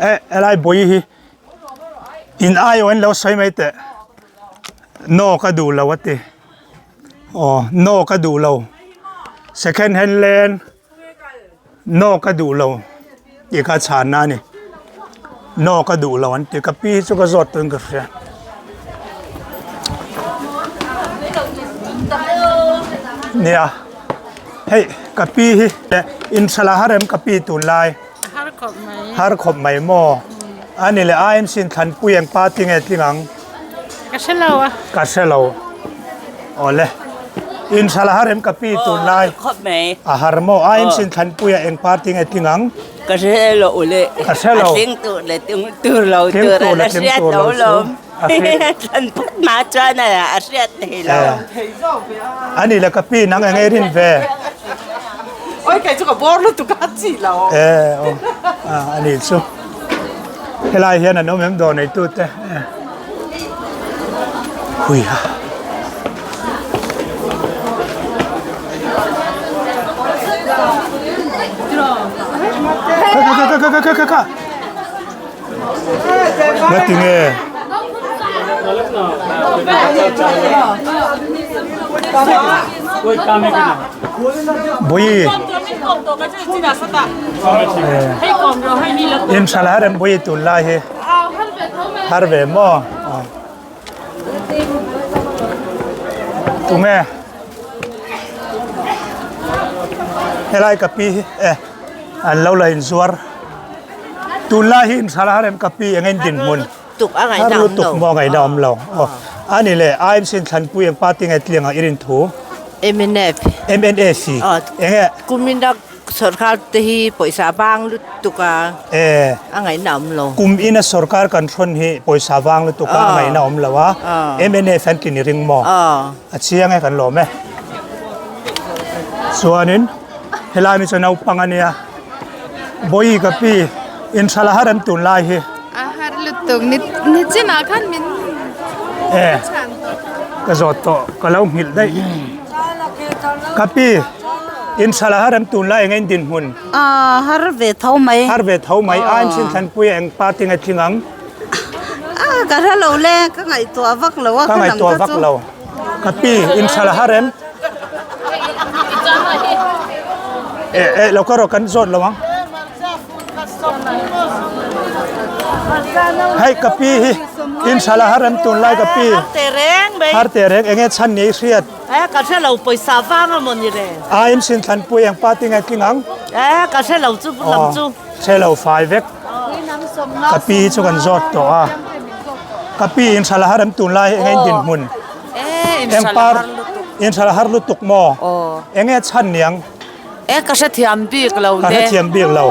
eh helai bui hi in aiawh in lo sawi mai teh no ka duh lo a ti aw no ka duh lo second hand lane Naw ka duh lo tih kha chhanna a ni. Naw ka duh lo an ti. Ka pi hi chu ka zawt tuin ka hria. Nia, hei ka pi hi inhralh a har em ka pi tunlai? Har khawp mai. Har khawp mai maw? A ni leh IMC in thlanpui eng pa tinge tling ang? Ka hre lo a. Ka hre lo. Awle. In hral a har em ka pi tun lai. Khawp mai. A har maw? A in sin thlanpui a eng party nge tling ang? Ka hre lo ule. Ka hre lo. A tling tur le tling tur lo tur a la hriat lo lawm. Thlanput ma chuan a hriat thei lo. Ani le ka pi nang eng ei rin ve. Oi kei chu ka bawr lutuk a chi lo. E aw. Ani chu. Helai hian an awm em dawr neitu te. Huiha. Kha kha kha kha kha kha kha. Ngati nge. Bui. In sala rem bui tun lai hi. Har ve maw? Tunge? Helai ka pi hi e an lo la inzuar. Tunlai hi inhrala har em ka pi eng in dinhmun. Tuk a Har lutuk maw ngaihna awm lo. Aw. Ani leh IMC in thlanpui eng party nge tliang ang i rin thu? Mnf. MNF. Enge? Kumina sorkar te hi pawisa vang lutuk a. E. A ngaihna awm lo. Kum ina sorkar kan hrawn hi pawisa vang lutuk a, a ngaihna awm lo a. MNF an tlin i ring maw? A chiang e kan lawm e. Chuanin helai mi chu naupang a nia. Bawi ka pi in thala har em tunlai hi. A har lutuk ni ni chinah khan min E ka zawt tawh ka lo nghilh daih. Ka pi in thala har em tunlai eng in dinhmun. A har ve tho mai. Har ve tho mai a in chin thlanpui eng party nge tling ang. A ka hre lo le ka ngaihtuah vak lo a ka ngaihtuah vak lo. Ka pi in thala har em. E e lo ka rawh kan zawt lo ang. Hei ka pi hi in thala har em tunlai ka pi. Har te reng enge chhan ni hriat. E ka hre lo pawisa vang a maw ni le. A in sin thlanpui eng party nge tling ang. E ka hre lo chu lam chu. Hre lo fai vek. Ka pi hi chu kan zawt tawh a. Ka pi in thala har em tunlai enge in dinhmun. Eng par in thala har lutuk maw? Enge chhan niang? E ka hrethiam bik lo le. Ka hrethiam bik lo.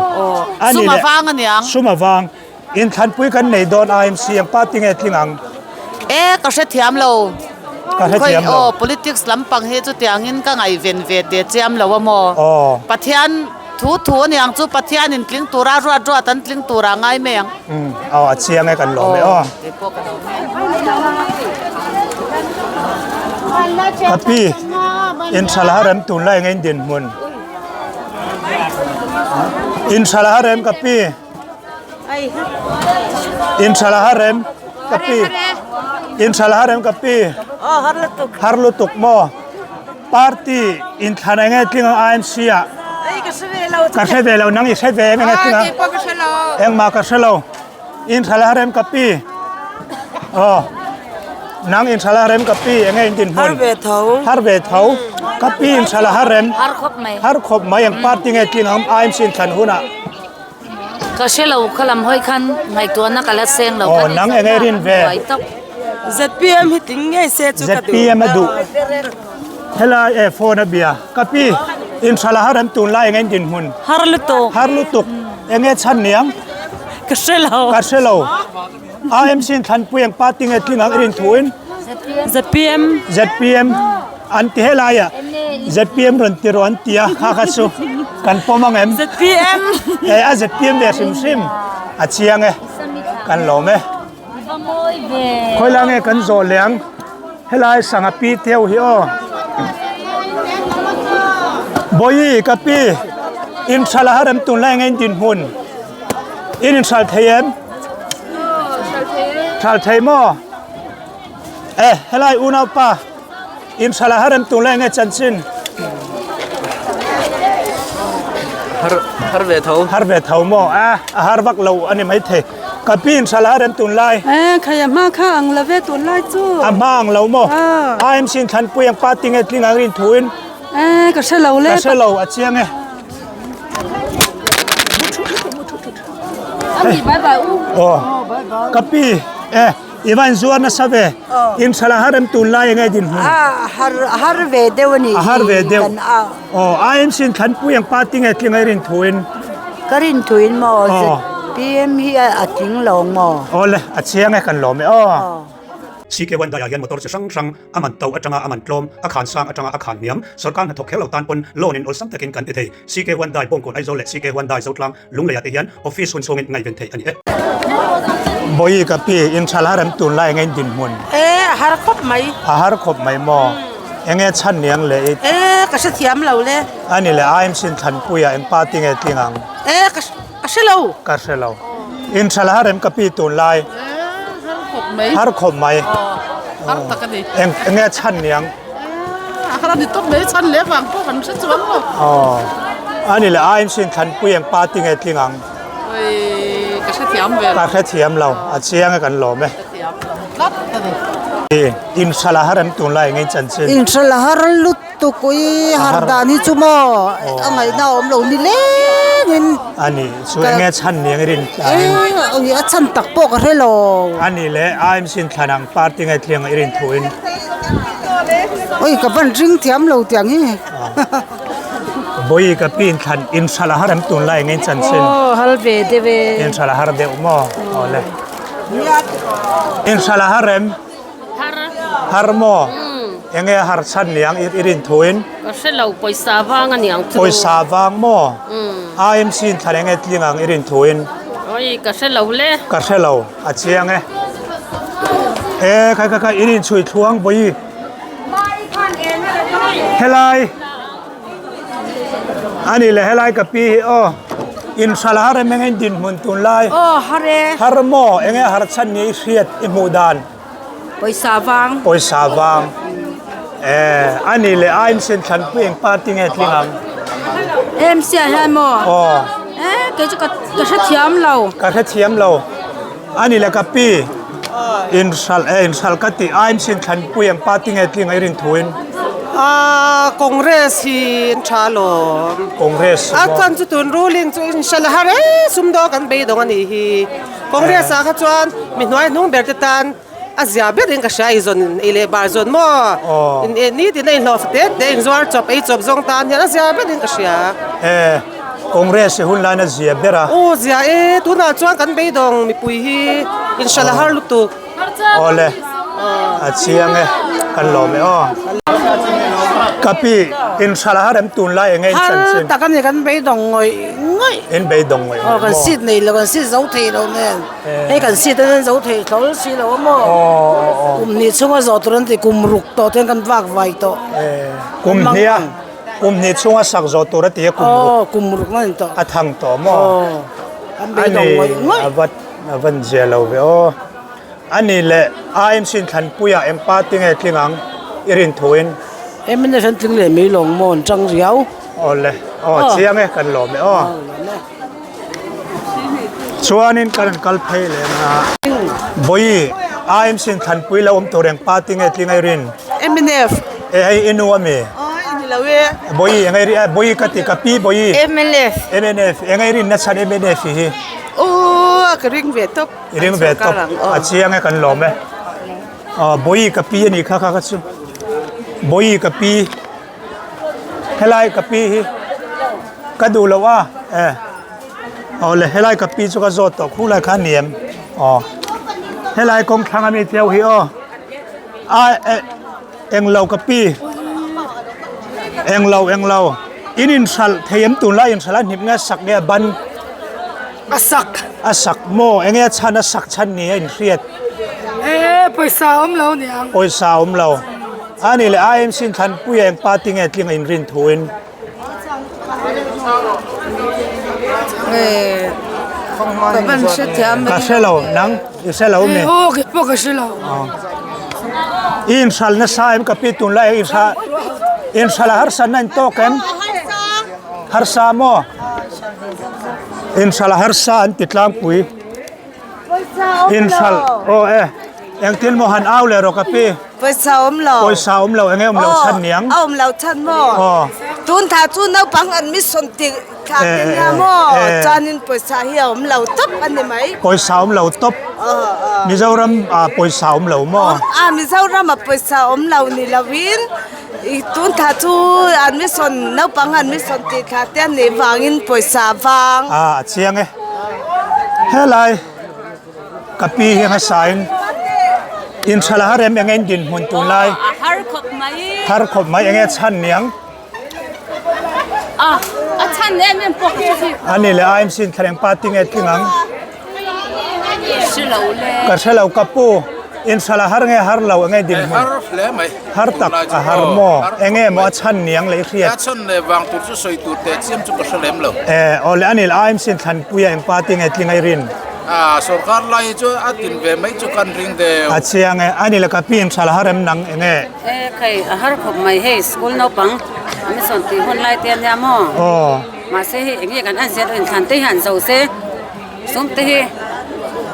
Sum a vang a niang. Sum a vang. Inthlanpui kan nei dawn IMC eng party nge tling ang? E ka hrethiam lo. Ka hrethiam lo. Aw politics lampang hi chutiangin ka ngaihven ve teh chiam lo a maw? Pathian Thu thu a niang chu Pathian in tling tura ruat ruat an tling tura ngai mai ang. Umm aw a chiang e kan lawm e aw. Ka pi in thala harem tunlai eng in dinhmun. In thala harem ka pi. In thala harem ka pi. In thala harem ka pi. Har lutuk maw. Party inthlan eng nge tling ang IMC ah? Ei ka hre ve lo. Ka hre ve lo nang i hre ve em eng nge tling ang? Keipawh ka hre lo. Engmah ka hre lo. Inthlan a rem ka pi. Aw. Nang inthlan a rem ka pi eng nge in dinhmun? Har ve tho. Har ve tho. Ka pi inthlan a har rem. Har khawp mai. Har khawp mai eng party nge tling ang IMC inthlan hunah? Ka hre lo kha lam hawi khan ngaihtuahna ka la seng lo. Aw nang eng nge rin ve? ZPM hi tling ngei se chu ka duh. ZPM a duh. Helai e phone a bia. Ka pi in thala har an tunlai eng in dinhmun. Har lutuk. Har lutuk. Eng nge chhan niang? Ka hre lo. Ka hre lo. IMC in thlanpui ang party nge tling ang i rin thu in? ZPM. ZPM an ti helai ah ZPM rawn ti rawh an ti a kha kha chu kan pawm ang em? ZPM. E a ZPM ve hrim hrim a chiang e kan lawm e. Khawilai nge kan zawh leh ang helai sangha pi te ho hi aw. Bawihi ka pi inhralh a har em tunlai enge in dinhmun? In inhralh thei em? Hralh thei maw? E helai unaupa inhralh a har em tunlai enge chanchin? Har har ve tho. Har ve tho maw? A a har vak lo a ni maithei. Ka pi inhralh a har em tunlai? E khai a hma kha ang lo ve tunlai chu. A hma ang lo maw? IMC inthlanpui ang party nge tling ang rin thuin? E ka hre lo le. Ka hre lo a chiang e. Ka pi e i van zuar nasa ve in thala har em tun lai enge din hmun a har har ve deuh ani a har ve deuh aw IMC in thlanpui ang party nge tling ai rin thuin ka rin thuin maw ZPM hi a tling lo maw aw le a chiang e kan lawm e aw CK1 daiah hian motor chi hrang hrang a man to atanga a man tlawm, a khan sang atanga a khan hniam, sorkar hnathawk kher lo tan pawn loan in awlsam takin kan ti thei. CK Hyundai Bawngkawn Aizawl leh CK Hyundai Zotlang Lungleiah te hian office hun chhungin ngaihven theih a ni e. Bawi ka pi, in tha la rem tun lai enge in dinhmun? E, a har khawp mai. A har khawp mai maw? Enge chhan niang le i? E, ka hrethiam lo le. A ni le, IMC in thlanpuiah eng party nge tling ang? E, ka Ka hre lo. Ka hre lo. In tha la rem ka pi tun lai. Har khawp mai. Har khawp mai. Har tak a ni. Eng enge chhan niang. A har a ni tawp mai chhan leh vang pawh kan hre chuang lo. Aw. Ani le IMC in thlanpui eng party nge tling ang. Oi ka hre thiam ve lo. Ka hre thiam lo. A chiang e kan lawm e. Hre thiam lo tlat a ni. In tha la har em tun lai eng in chanchin. In tha la har lut. lutuk ui har dan hi chu maw a ngaihna a awm lo ni lengin. A ni chu enge chhan ni ang i rin tlangin. Ui a chhan tak pawh ka hre lo. A ni le AMC in thlan ang party nge tliang i rin thuin. Ui ka van ring thiam lo tiang hi. Bawi ka pi in thlan in hralh a har em tunlai enge in chanchin. Aw hal ve deuh e. In hralh a har deuh maw aw le. In hralh a har em. Har. Har maw? Enge a har chhan niang i rin thuin? Ka hre lo, pawisa vang a niang chu. Pawisa vang maw? IMC in thlan enge tling ang i rin thuin? Oi, ka hre lo le. Ka hre lo, a chiang e. E, khai khai khai, in inchhui thluang bawi. Helai. A ni le helai ka pi hi aw in hral har em enge in dinhmun tunlai. Aw har e. Har maw enge har chhan ni i hriat i hmuh dan. Pawisa vang. Pawisa vang. Eh a ni le a insen thlan pui eng party nge tling ang. MC ah hian maw. Aw. Eh kei chu ka ka hrethiam lo. Ka hrethiam lo. A ni le ka pi in hral eh in hral ka tih AMC in thlan pui ang party nge tling a i rin thu in. Aaa Congress hi an tha alawm. Congress A chuan chu tun ruling chu in hral a har e sumdaw kan beidawng a nih hi. Congress ah kha chuan mi hnuai hnung ber te tan a zia ber in ka hria ei zawn ei leh bar zawn maw in eh nitin a inhlawh te te inzuar chawp ei chawp zawng tan hian a zia ber in ka hria. Eh Congress hi hun lain a zia ber a. Aw zia e tunah chuan kan beidawng mipui hi inhralh a har lutuk. Awle a chiang e kan lawm e aw. Ka pi inhralh a har em tunlai enge in chanchin. Har tak a ni kan beidawng ngawih ngawih. In beidawng ngawih ngawih maw. Aw kan seat nei lo kan seat zo thei lo nen. Hei kan seat an an zo thei hlawl si lo a maw. Kum hnih chhunga zawh tur an ti kum ruk tawh ten kan vak vai tawh. Kum hnih a kum hnih chhunga sak zawh tur a ti a kum ruk. Aw kum ruk na ni tawh. A thang tawh maw. Aw kan beidawng ngawih ngawih. A ni a van zia lo ve aw. A ni le IMC in thlanpuia eng party nge tling ang i rin thu in. MNF an tling leh mai lawng maw an tang riau. Aw le aw chiang e kan lawm e aw. Chuanin kan rawn kal phei leh ang a. Vawi IMC in thlanpui lo awm tur eng party nge tling a i rin? Mnf. E hei i nu ami? Aw i ni lo e. Vawi eng i rin vawi ka ti ka pi vawi. Mnf. Mnf eng i rin na chhan mnf hi? Aw ka ring ve tawp. I ring ve tawp a chiang e kan lawm e. Aw vawi ka pi a ni kha kha kha chu. Vawi ka pi. Helai ka pi hi ka duh loh a e aw le helai ka pi chu ka zawt tawh khu lai kha a ni em aw helai kawng thlang ami teu hi aw a e englo ka pi englo englo in in hralh thei em tunlai in hralh a hnip nge sak nge a ban a sak a sak maw enge a chhan a sak chhan ni a inhriat e pawisa awm lo niang pawisa awm lo. A ni le IMC in thlanpuia eng party nge tling a inrin thu in? Ka hre lo, nang i hre lo mi? Aw, kei pawh ka hre lo. I inhral nasa em ka pi tunlai ah inhral inhral a harsatna in tawk em? Harsa maw? Inhral a harsa an ti tlangpui. Inhral aw e engtin maw han au leh rawh ka pi. Pawisa awm lo. Pawisa awm lo enge awm lo chhan niang. A awm lo chhan maw. Aw. Tun tha chu naupang admission tih thla te nia maw. Chuanin pawisa hi a awm lo tawp a ni mai. Pawisa awm lo tawp. Mizoram ah pawisa awm lo maw. A Mizoram ah pawisa awm lo ni lovin tun tha chu admission naupang admission tih thla te a nih vangin pawisa vang. A a chiang e. Helai. Ka pi hi hmasain inthral a har em enge in dinhmun tunlai? A har khawp mai. Har khawp mai enge chhan niang? A a chhan em em pawh ka hre bik. A ni le IMC in thlaleng party nge tling ang? Hre lo le. Ka hre lo ka pu. Inthral a har nge har lo enge dinhmun? Har hle mai. Har tak a har maw? Enge maw a chhan niang leh i hriat? A chhan leh vang tur chu sawi tur teh chiam chu ka hre lem lo. Eh, aw le a ni le IMC in thlanpuia eng party nge tling a i rin? Ah, sorkar lai hi chu a tin ve mai chu kan ring deuh. A chiang e, a ni le ka pi inthral a har em nang enge? Eh, khai a har khawp mai hei school naupang an sawn tih hun lai te ania maw? Aw. Mahse hei enge kan an zir inthlan te hian zo se sum te hi.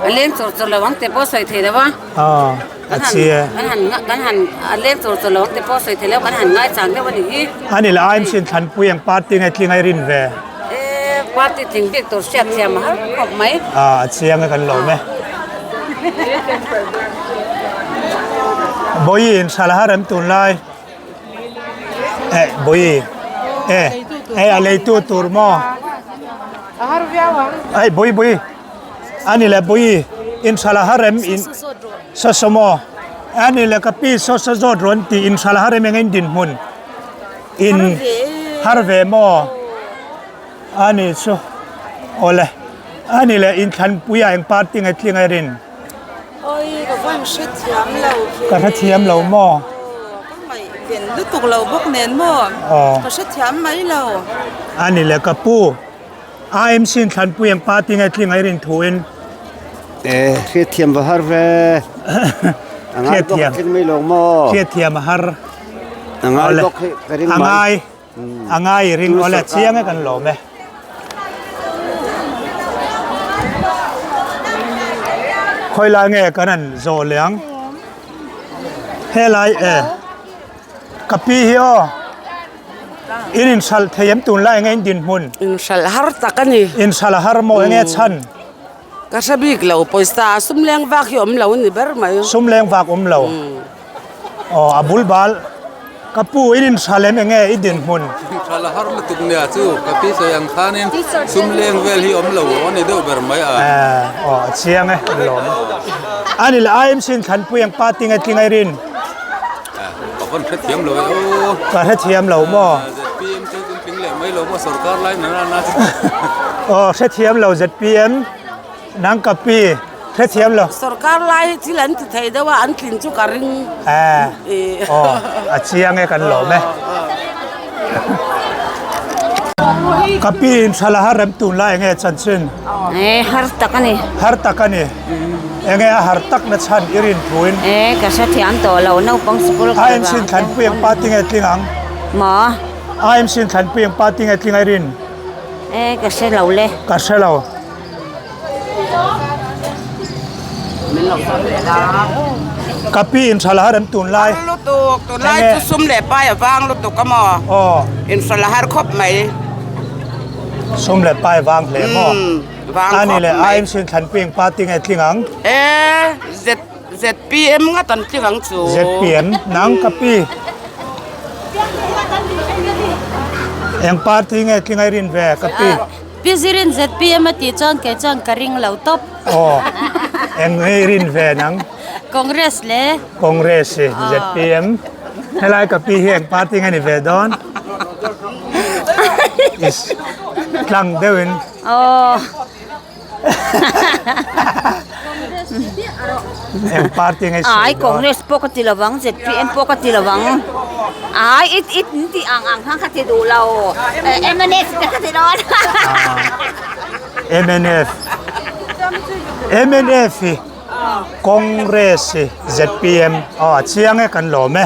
A leng chawr chawr lo ang te pawh sawi thei lo a. Aw a chi e. Kan han kan han a leng chawr chawr lo ang te pawh sawi thei lo kan han ngaichang deuh a nih hi. A ni la IMC in thlanpui ang party nge tling a i rin ve? E party tling bik tur hriat thiam a har khawp mai. Aw a chiang e kan lawm e. Bawihi in hral a har em tunlai? Eh bawihi eh eh a leitu tur maw? A har viau ang. Ai bawihi bawihi a ni le bawihi in hral a har em in saw saw maw? A ni le ka pi saw saw zawt rawn tih in hral a har em eng in dinhmun in har ve maw? A ni chu awle a ni le inthlanpui ah eng party nge tling a i rin? Oi ka vawn hre thiam lo Ka hre thiam lo maw? Ka ngaihven lutuk lo bawk nen maw? Ka hre thiam mai lo. A ni le ka pu IMC inthlanpui eng party nge tling a i rin thu in? E hriat thiam va har ve. A ngai bawk tling mai lo maw? Hriat thiam a har. A ngai bawk hi ka ring mai. A ngai. A ngai i ring awle chiang e kan lawm e. Khawi lai nge kan han zawh leh ang. Helai e ka pi hi aw in inhralh thei em tunlai enge in dinhmun. Inhralh har tak a ni. Inhralh a har maw enge chhan. Ka hre bik lo pawisa sum leng vak hi awm lo a ni ber mai. Sum leng vak awm lo. Aw a bul bal ka pu in inhral em enge i dinhmun. Inhral a har lutuk nia chu ka pi sawi ang khanin sum leng vel hi awm lo a ni deuh ber mai a. Aw a chiang e a lawm. A ni le IMC in thlanpui ang party nge tling ai rin. Ka vawn hrethiam lo e aw. Ka hrethiam lo maw? ZPM chu kan tling leh mai lo maw sorkar lai nana na chu. Aw hrethiam lo ZPM nang ka pi hrethiam lo. Sorkar lai hi thil an ti thei deuh a an tlin chu ka ring. Aw a chiang e kan lawm e. Ka pi in thala har rem tun lai enge chanchin? E har tak a ni. Har tak a ni. Enge a har tak na chhan i rin thuin? E ka hre thiam tawh lo naupang sikul kal IMC in thlanpui ang party nge tling ang? Maw? IMC in thlanpui ang party nge tling a i rin? E ka hre lo le. Ka hre lo. Ka pi in tha la har em tunlai? Har lutuk, tunlai chu sum leh pai a vang lutuk a maw? Aw. In hra la har khawp mai. Sum leh pai vang hle maw? Vang khawp mai. A ni leh IMC in thlanpui eng party nge tling ang? E Z ZPM ngat an tling ang chu. ZPM nang ka pi. Eng party nge tling ai rin ve ka pi? Pi Zirin ZPM a tih chuan kei chuan ka ring lo tawp. Aw, eng nge i rin ve nang? Congress le. Congress i ZPM. Helai ka pi hi eng party nge ni ve dawn? Is tlang deuhin. Aw. Eng party nge sawi Ai Congress pawh ka ti lovang ZPM pawh ka ti lovang ai it it in ti ang ang khan ka ti duh lo MNF te ka ti dawn MNF MNF hi Congress hi ZPM aw a chiang e kan lawm e.